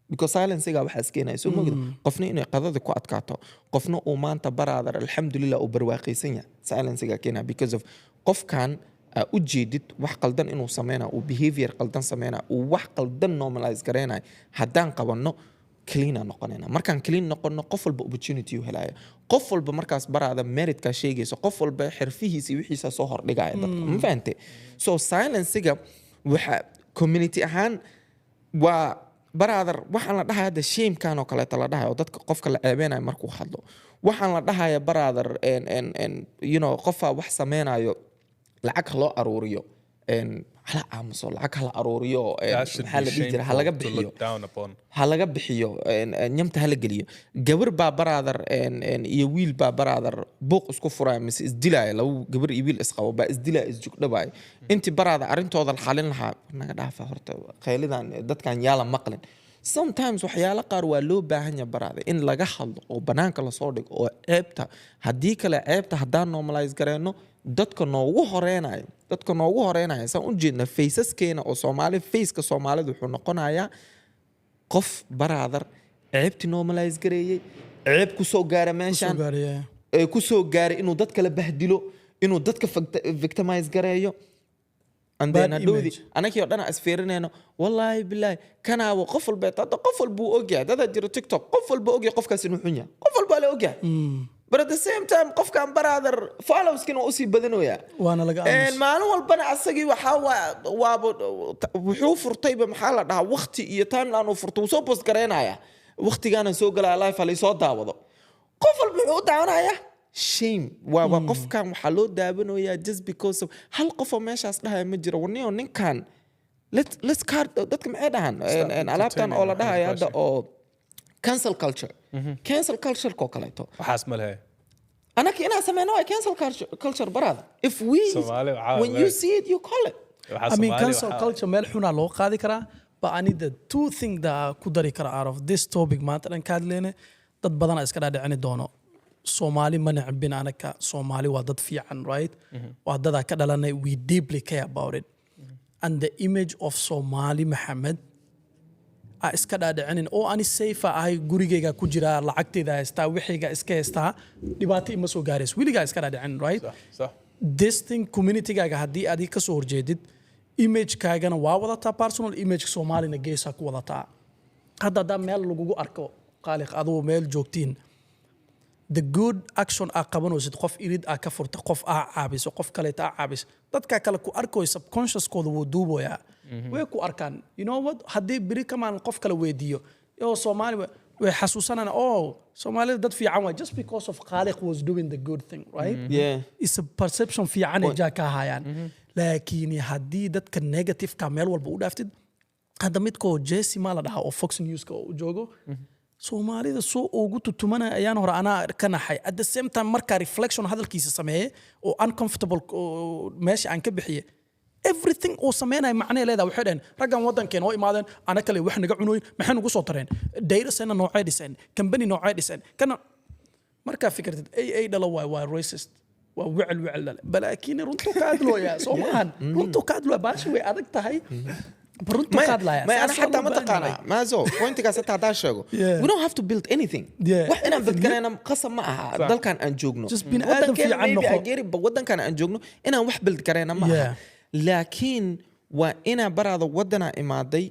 because silencega waxaas keenaya, soo mogida? Qofna inay qadadii ku adkaato, qofna uu maanta, brother, alxamdulilah, uu barwaaqaysan yahay, silencega keenaya, because of qofkan aa u jeedid wax qaldan inuu sameynayo, uu behavior qaldan sameynayo, uu wax qaldan normalize gareynayo, haddaan qabanno clean aan noqonayna. Markaan clean noqono, qof walba opportunity u helaya, qof walba markaas, brother, meritkaa sheegayso, qof walba xirfihiisa iyo wixiisa soo hordhigaya dadka, ma fahante? So silencega waxa community ahaan waa, brother, waxaan la dhahaya hadda shamekan oo kaleeta la dhahayo oo dadka qofka la ceebeynayo markuu hadlo, waxaan la dhahaya, brother, en qofaa wax sameynayo, lacag ha loo aruuriyo, hala aamuso, lacag hala aruuriyo, maxaa la dhihi jira, ha laga bixiyo, ha laga bixiyo, nyamta hala geliyo. Gabar baa, brother, iyo wiil baa, brother, buuq isku furaya mise isdilaya, laba gabar iyo wiil isqabo baa isdilaya, isjugdhabaya. Intii, brother, arrintooda la xalin lahaa, naga dhaafa horta qaylidan, dadkan yaala maqlin. Sometimes waxyaalo qaar waa loo baahan yahay, brother, in laga hadlo oo banaanka lasoo dhigo oo ceebta. Haddii kale ceebta haddaan normalize gareyno, dadka noogu horeynayo saan u jeedna faceskeena oo Soomaali, faceka Soomaalida wuxuu noqonayaa qof, brother, ceebti normalize gareeyey, ceeb kusoo gaara meeshaan ee kusoo gaaray inuu dad kala bahdilo, inuu dadka victimize gareeyo. And then
Bad
hadhowdii
image.
anakii oo dhan aan isfiirinayno, wallaahi bilaahi kanaawo qof walba hadda qof walba uu ogyahay. Dadaa jiro TikTok, qof walba ogyahay qofkaas inuu xun yahay, qof walba la ogyahay, but at the same time qofkan, brother, followskin waa usii badanoyaa.
Waana laga aamus.
Maalin walbana asagii waxaa waaba wuxuu furtayba, maxaa la dhahaa, waqti iyo timeline uu furtay, wuu soo post garaynaya, waqtigaana soo galaya live, halaysoo daawado. Qof walba wuxuu u daawanayaa shame waa qofkan waxaa loo daawanayaa just because of hal qof oo meeshaas dhahaya ma jiro, warniyo ninkan let's cut. Dadka maxay dhahaan? Alaabtan oo la dhahayo hadda oo cancel culture, cancel culture oo kaleeto.
Waxaas ma lehe.
Anaka inaan sameyno waa cancel culture, brother. If we
Soomaali waxaa
when you see it, you call it.
Waxaa
I mean,
Soomaali
cancel culture meel xunaa loo qaadi karaa, but I need the two thing that ku dari kara out of this topic maanta dhan ka hadleyne, dad badanaa iska dhaadhicini doono. Soomaali ma necbin anaka. Soomaali waa dad fiican, right? Waa dadaa ka dhalanay. We deeply care about it, and the image of Somali Maxamed a iska dhaadhicinin oo ani safe ahay, gurigayga ku jiraa, lacagtayda haystaa, wixayga iska haystaa, dhibaato ima soo gaarayso, weligaa iska dhaadhicinin, right?
Sax.
This thing, communitygaaga haddii adig ka soo horjeedid, imagekaagana waa wadataa, personal image Soomaalina geesaa ku wadataa. Hadda haddaa meel lagugu arko, Qaaliq, aduu meel joogtiin, the good action aa qabanaysid, qof irid aa ka furta, qof aa caabiso, qof kaleeta aa caabiso, dadka kale ku arkoy, subconsciouskooda wuu duuboyaa, way ku arkaan. You know what, haddii beri kamaan qof kale weydiiyo yo Soomaali way xasuusanayaan, "Oh, Soomaalida dad fiican waay," just because of Khaaliq was doing the good thing, right?
Yeah.
Is a perception fiican ay jaa ka hayaan. Laakiin haddii dadka negativeka meel walba u dhaaftid, hadda midkoo Jesse maa la dhahaa oo Fox Newska u joogo, Soomaalida soo ugu tutumanaya ayaan hore anaa ka naxay. At the same time, markaa reflection hadalkiisa sameeye oo uncomfortable oo meesha aan ka bixiye, everything uu sameynaya macnay leedahay. Waxay dhaheen raggan waddankeen oo imaadeen, ana kale wax naga cunooyin, maxay nagu soo tareen? Data center noocay dhiseen, company noocay dhiseen, kana markaa fikirtid ay ay dhalo waay, waa racist, waa wecel wecel dhale, balaakiin runtuu ka hadlooyaa. Soo maahan? Runtuu ka hadlooya. Baashi way adag tahay, runtuu ka hadlaya.
May ana
Saas
xataa
loo
ma
baahan
taqaanaa
yahay.
Maazo, pointigaas hataa haddaan sheego, we don't have to build anything. Wax inaan build garayna qasab ma aha dalkan aan joogno.
Just bini aadam
Wadankeena
fiican
maybe
noqo.
I get it, but wadankan aan joogno inaan wax build garayna ma aha. Laakiin waa inaa baraada wadanaa imaaday,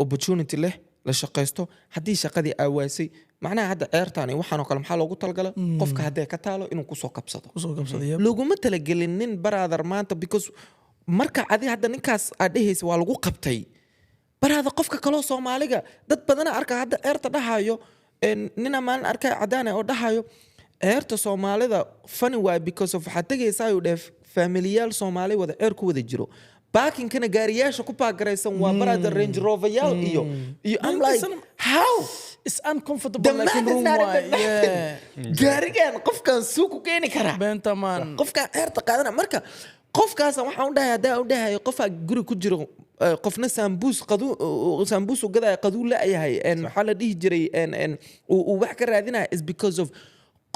opportunity leh, la shaqaysto. Haddii shaqadii aa waasay, macnaha hadda ceertaan iyo waxaan oo kale maxaa loogu talagalay? Qofka hadday ka taalo inuu kusoo kabsado.
Kusoo kabsaday, yep.
Loguma talagelin nin, brother, maanta, because marka adi hadda ninkaas aad dhehaysa waa lagu qabtay, brother, qofka kaloo Soomaaliga dad badana arka hadda ceerta dhahayo, ninaa maalin arkay cadaan oo dhahayo ceerta Soomaalida funny waay, because of waxaad tegaysaa, ayuu dheh, faamiliyaal Soomaali wada ceer ku wada jiro, parkingkana gaariyaasha ku park garaysan waa, brother, Range Roveryaal iyo I'm like, how?
It's uncomfortable.
The
laakiin
man is
run
not
waay.
even laughing. Gaarigan qofkan suu ku keeni karaa?
Beenta man.
Qofkaan ceerta qaadana, marka qofkaasa waxaan u dhahay, haddaa u dhahayo qofaa guri ku jiro, qofna saambuus qadu, saambuus u gadaya, qaduu la-yahay, maxaa la dhihi jiray, uu wax ka raadinaya, is because of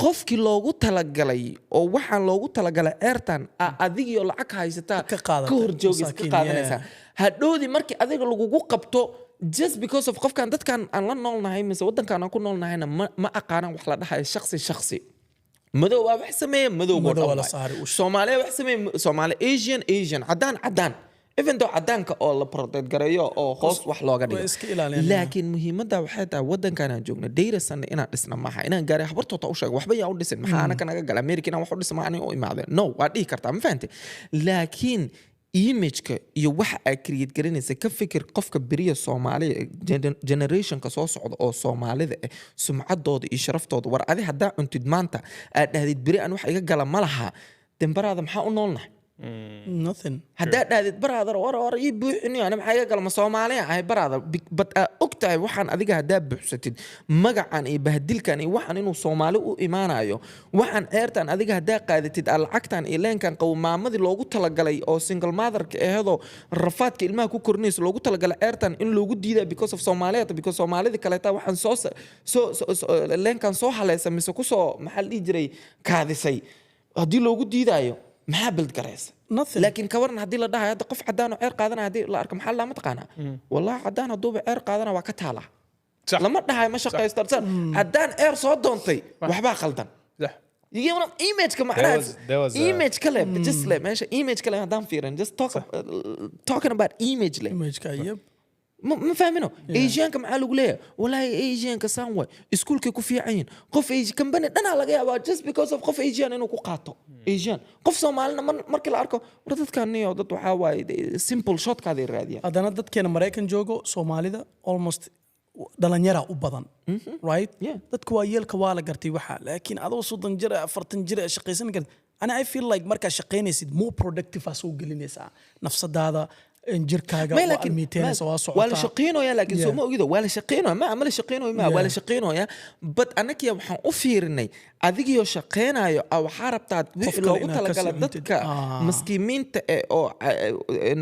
qofkii loogu talagalay oo waxaan loogu talagalay ceertan adigii oo lacag haysataa
Ka qaadatay,
ka hor joogaysa, ka
masaakiin,
qaadanaysaa. Hadhowdii markii adiga lagugu qabto, just because of qofkan, dadkan aan la noolnahay mise wadankan aan ku noolnahayna ma aqaanaan wax la dhahayo shakhsi shakhsi. Madow waa wax sameeya, madowgoo
Madow
dhan
waa la
waay.
saaray usha.
Soomaaliya wax sameeya, Soomaali. Asian, Asian. Cadaan, cadaan. Even though cadaanka oo la protect gareeyo oo hoos wax looga dhigo.
Way iska ilaaliyaan.
Laakiin muhiimadda waxay tahay wadankan aan joogno data center inaan dhisna maaha inaan gaaray habartoota u sheego waxba yaa u dhisin, maxaa anaka naga gala America inaan wax u dhisma aniga u imaadeen? No, waa dhihi kartaa, ma fahantay? Laakiin imageka iyo waxa aad create garanaysa ka fikir. Qofka beriya Soomaaliya, generationka soo socda oo Soomaalida ah, sumcadooda iyo sharaftooda. War adi haddaa cuntid maanta aad dhahdid beri aan wax iga gala ma laha, dembaraada maxaa u noolnahay?
Nothing.
Haddaa dhahdid, brother, war war ii buuxiniyo, ani maxaa iga gala, ma Soomaaliya ahay, brother? But aa og tahay waxaan adiga haddaa buuxsatid magacan iyo bahdilkan iyo waxaan inuu Soomaali u imaanayo. Waxaan ceertan adiga haddaa qaadatid, aa lacagtan iyo leenkan qabo, maamadii loogu talagalay oo single motherka ahedoo rafaadka ilmaha ku korinaysa loogu talagalay ceertan in loogu diidaa because of Soomaaliya, because Soomaalida kaleeta waxaan soo leenkan soo haleysa mise kusoo, maxaa la dhihi jiray, kaadisay, haddii loogu diidaayo, maxaa build garaysa?
Nothing.
Laakiin ka waran haddii la dhahayo hadda qof cadaan oo ceer qaadanaya haddii la arko, maxaa lama taqaanaa? Wallahi cadaan hadduuba ceer qaadana waa ka taalaa.
Sax.
Lama dhahayo ma shaqaysto. Haddaan ceer soo doontay, waxbaa qaldan. You get what image-ka macnaha
There was
image kale just le meesha image kale haddaan fiirin, just talking about image le.
Imageka, yep.
Ma fahmino Asianka maxaa lagu leeyahay? Walaahi Asianka saan waay, iskuulkay ku fiican yihin. Qof Asian company dhanaa laga yaabaa just because of qof Asian inuu ku qaato Asian. Qof Soomaalina markii la arko, war dadkan niyo dad waxaa waaye simple shortcutkaaday raadiyaan.
Haddana dadkeena Maraykan joogo, Soomaalida almost dhalinyara u badan, right?
Yeah.
Dadka waa yeelka waa la gartay waxa, laakiin adoo 30 jir ah, 40 jir ah, shaqaysan kartid. Ani I feel like markaa shaqaynaysid, more productive aa soo gelinaysaa nafsadaada. In jirkaaga
May
waa
laakiin
almiiteynaysa, waa
waa la
socotaa.
Shaqeynoya laakiin soo ma ogido, waa la shaqeynoya, ma la shaqeynoyo, ma waa la shaqeynoya, but anakiya waxaan u fiirinay adigiyoo shaqeynayo a waxaa rabtaa wixii
kale
loogu
inaad ka
talagala
sii cuntid.
dadka maskiimiinta eh oo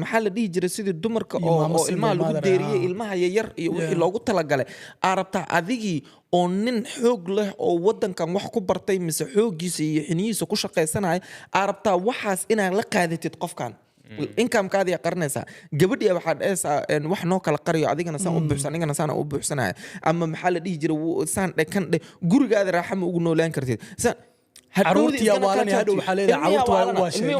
maxaa la dhihi jiray, sidii dumarka
iyo
oo
maamo
oo
single
ilmaha lagu
mother,
deeriyey, ilmaha yaryar iyo wixii loogu talagalay aa rabtaa adigii oo nin xoog leh oo wadankan wax ku bartay mise xooggiisa iyo xiniyihiisa ku shaqaysanaya aa rabtaa waxaas inaad la qaadatid. Qofkan income-kaadiyaa qarinaysaa, gabadhii waxaa dhahaysaa wax noo kala qariyo, adigana saan u buuxsan, anigana saan u buuxsanaya, ama maxaa la dhihi jiray, saan dhe, kan dhe, gurigaada raaxa ma ugu noolaan kartid saan.
Carruurtii yaa waalanaya, hadhow waxaa leedahay carruurta waa u waasheen.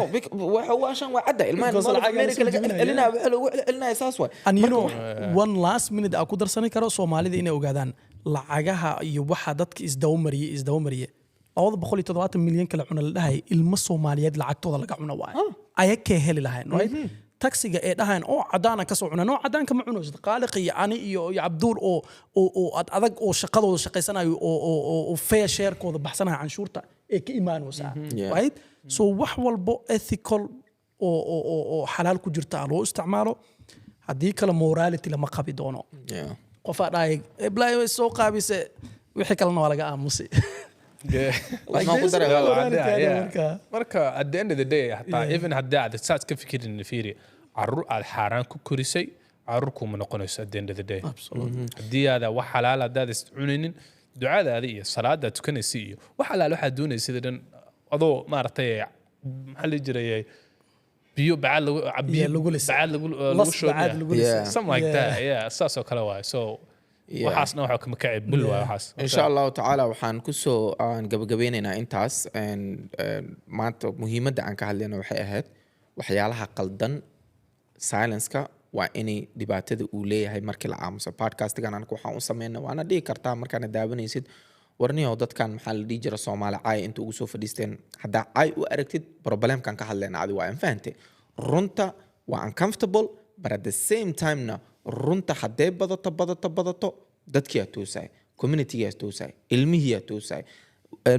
Waxa u waashaan waa cadda ilmaha
Because
North
lacag aan
America
soo
laga
jebinaya.
celinaya, waxa loogu celinaya saas waay.
And you
Marka
know, one last minute aan ku darsani karo, Soomaalida inay ogaadaan lacagaha iyo waxa dadka isdaba mariyay 270 milyan kala cuna la dhahay, ilmo Soomaaliyeed lacagtooda laga cuna waaye, ayakee heli lahayn, right? Taxiga ee dhahayn oo cadaana kasoo cuna, no, cadaanka ma cunaysid. Qaaliq iyo ani iyo Cabduul oo ad adag oo shaqadooda shaqaysanayo oo fair sharekooda baxsanaya canshuurta ee ka imaanaysaa, right? So wax walbo ethical oo xalaal ku jirta loo isticmaalo, haddii kale morality lama qabi doono. Qofaa dhahay eblay way soo qaabise, wixii kalena waa laga aamusi.
Like ku daray.
Morality ada marka.
Marka at the end of the day, hataa even haddii aad saas ka fikirin, fiiri, caruur aad xaaraan ku korisay caruur kuma noqonayso at the end of the day. Haddii aada wax xalaal haddaad is cunaynin, ducadaada iyo salaada tukanaysa iyo wax alaal waxaad doonaysa dhan, adoo maaragtay, maxaa la jiray, biyo bacaad lagu biyo
Yeah, lagu lisay.
Bacaad lagu
Las
lagu shubay.
Bacaad lagu lisay.
Something like that, yeah, saas oo kale waay. So waxaasna waxa kama kacay bul waay waxaas.
Insha Allahu tacaala waxaan kusoo aan gabagabeynaynaa intaas. Maanta muhiimadda aan ka hadlayna waxay ahayd waxyaalaha qaldan, silenceka waa inay dhibaatada uu leeyahay markii la aamuso. Podcastigan anaga waxaan u sameyna, waana dhihi kartaa markaana daawanaysid, warniyow dadkan maxaa la dhihi jira, Soomaali caay inta ugu soo fadhiisteen, haddaa caay u aragtid, problemkan ka hadlayna adi waa fahante. Runta waa uncomfortable, but at the same time-na runta haddee badato, badato, badato, dadkiyaa toosay, communitygaa toosay, ilmihiyaa toosay,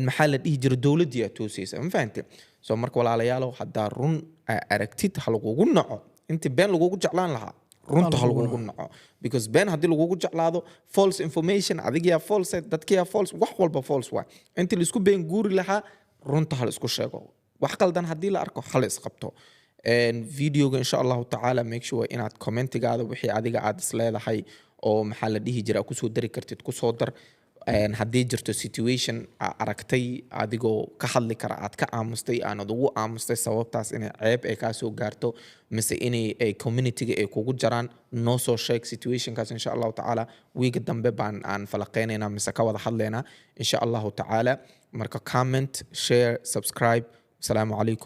maxaa la dhihi jira, dowladdiyaa toosaysa, ma fahante? So marka walaalayaalow, haddaa run aa aragtid ha lagugu naco. Intii been lagugu jeclaan lahaa, runta ha lagugu naco, because been haddii lagugu jeclaado, false information, adigiyaa false, dadkiyaa false, wax walba false waay. Intii laisku been guuri lahaa, runta ha la isku sheego. Wax qaldan haddii la arko, ha la isqabto. Videoga insha Allahu tacaala make sure inaad commentigaada wixii adiga aad isleedahay oo maxaa la dhihi jira kusoo dari kartid kusoo dar. Haddii jirto situation aa aragtay adigoo ka hadli kara aad ka aamustay, aanad ugu aamustay sababtaas inay ceeb ay kaa soo gaarto mise inay ay communityga ay kugu jaraan, noo soo sheeg situationkaas. Insha Allahu tacaala wiiga dambe baan aan falaqeynaynaa mise ka wada hadlaynaa insha Allahu tacaala. Marka comment, share, subscribe. Asalaamu calaykum.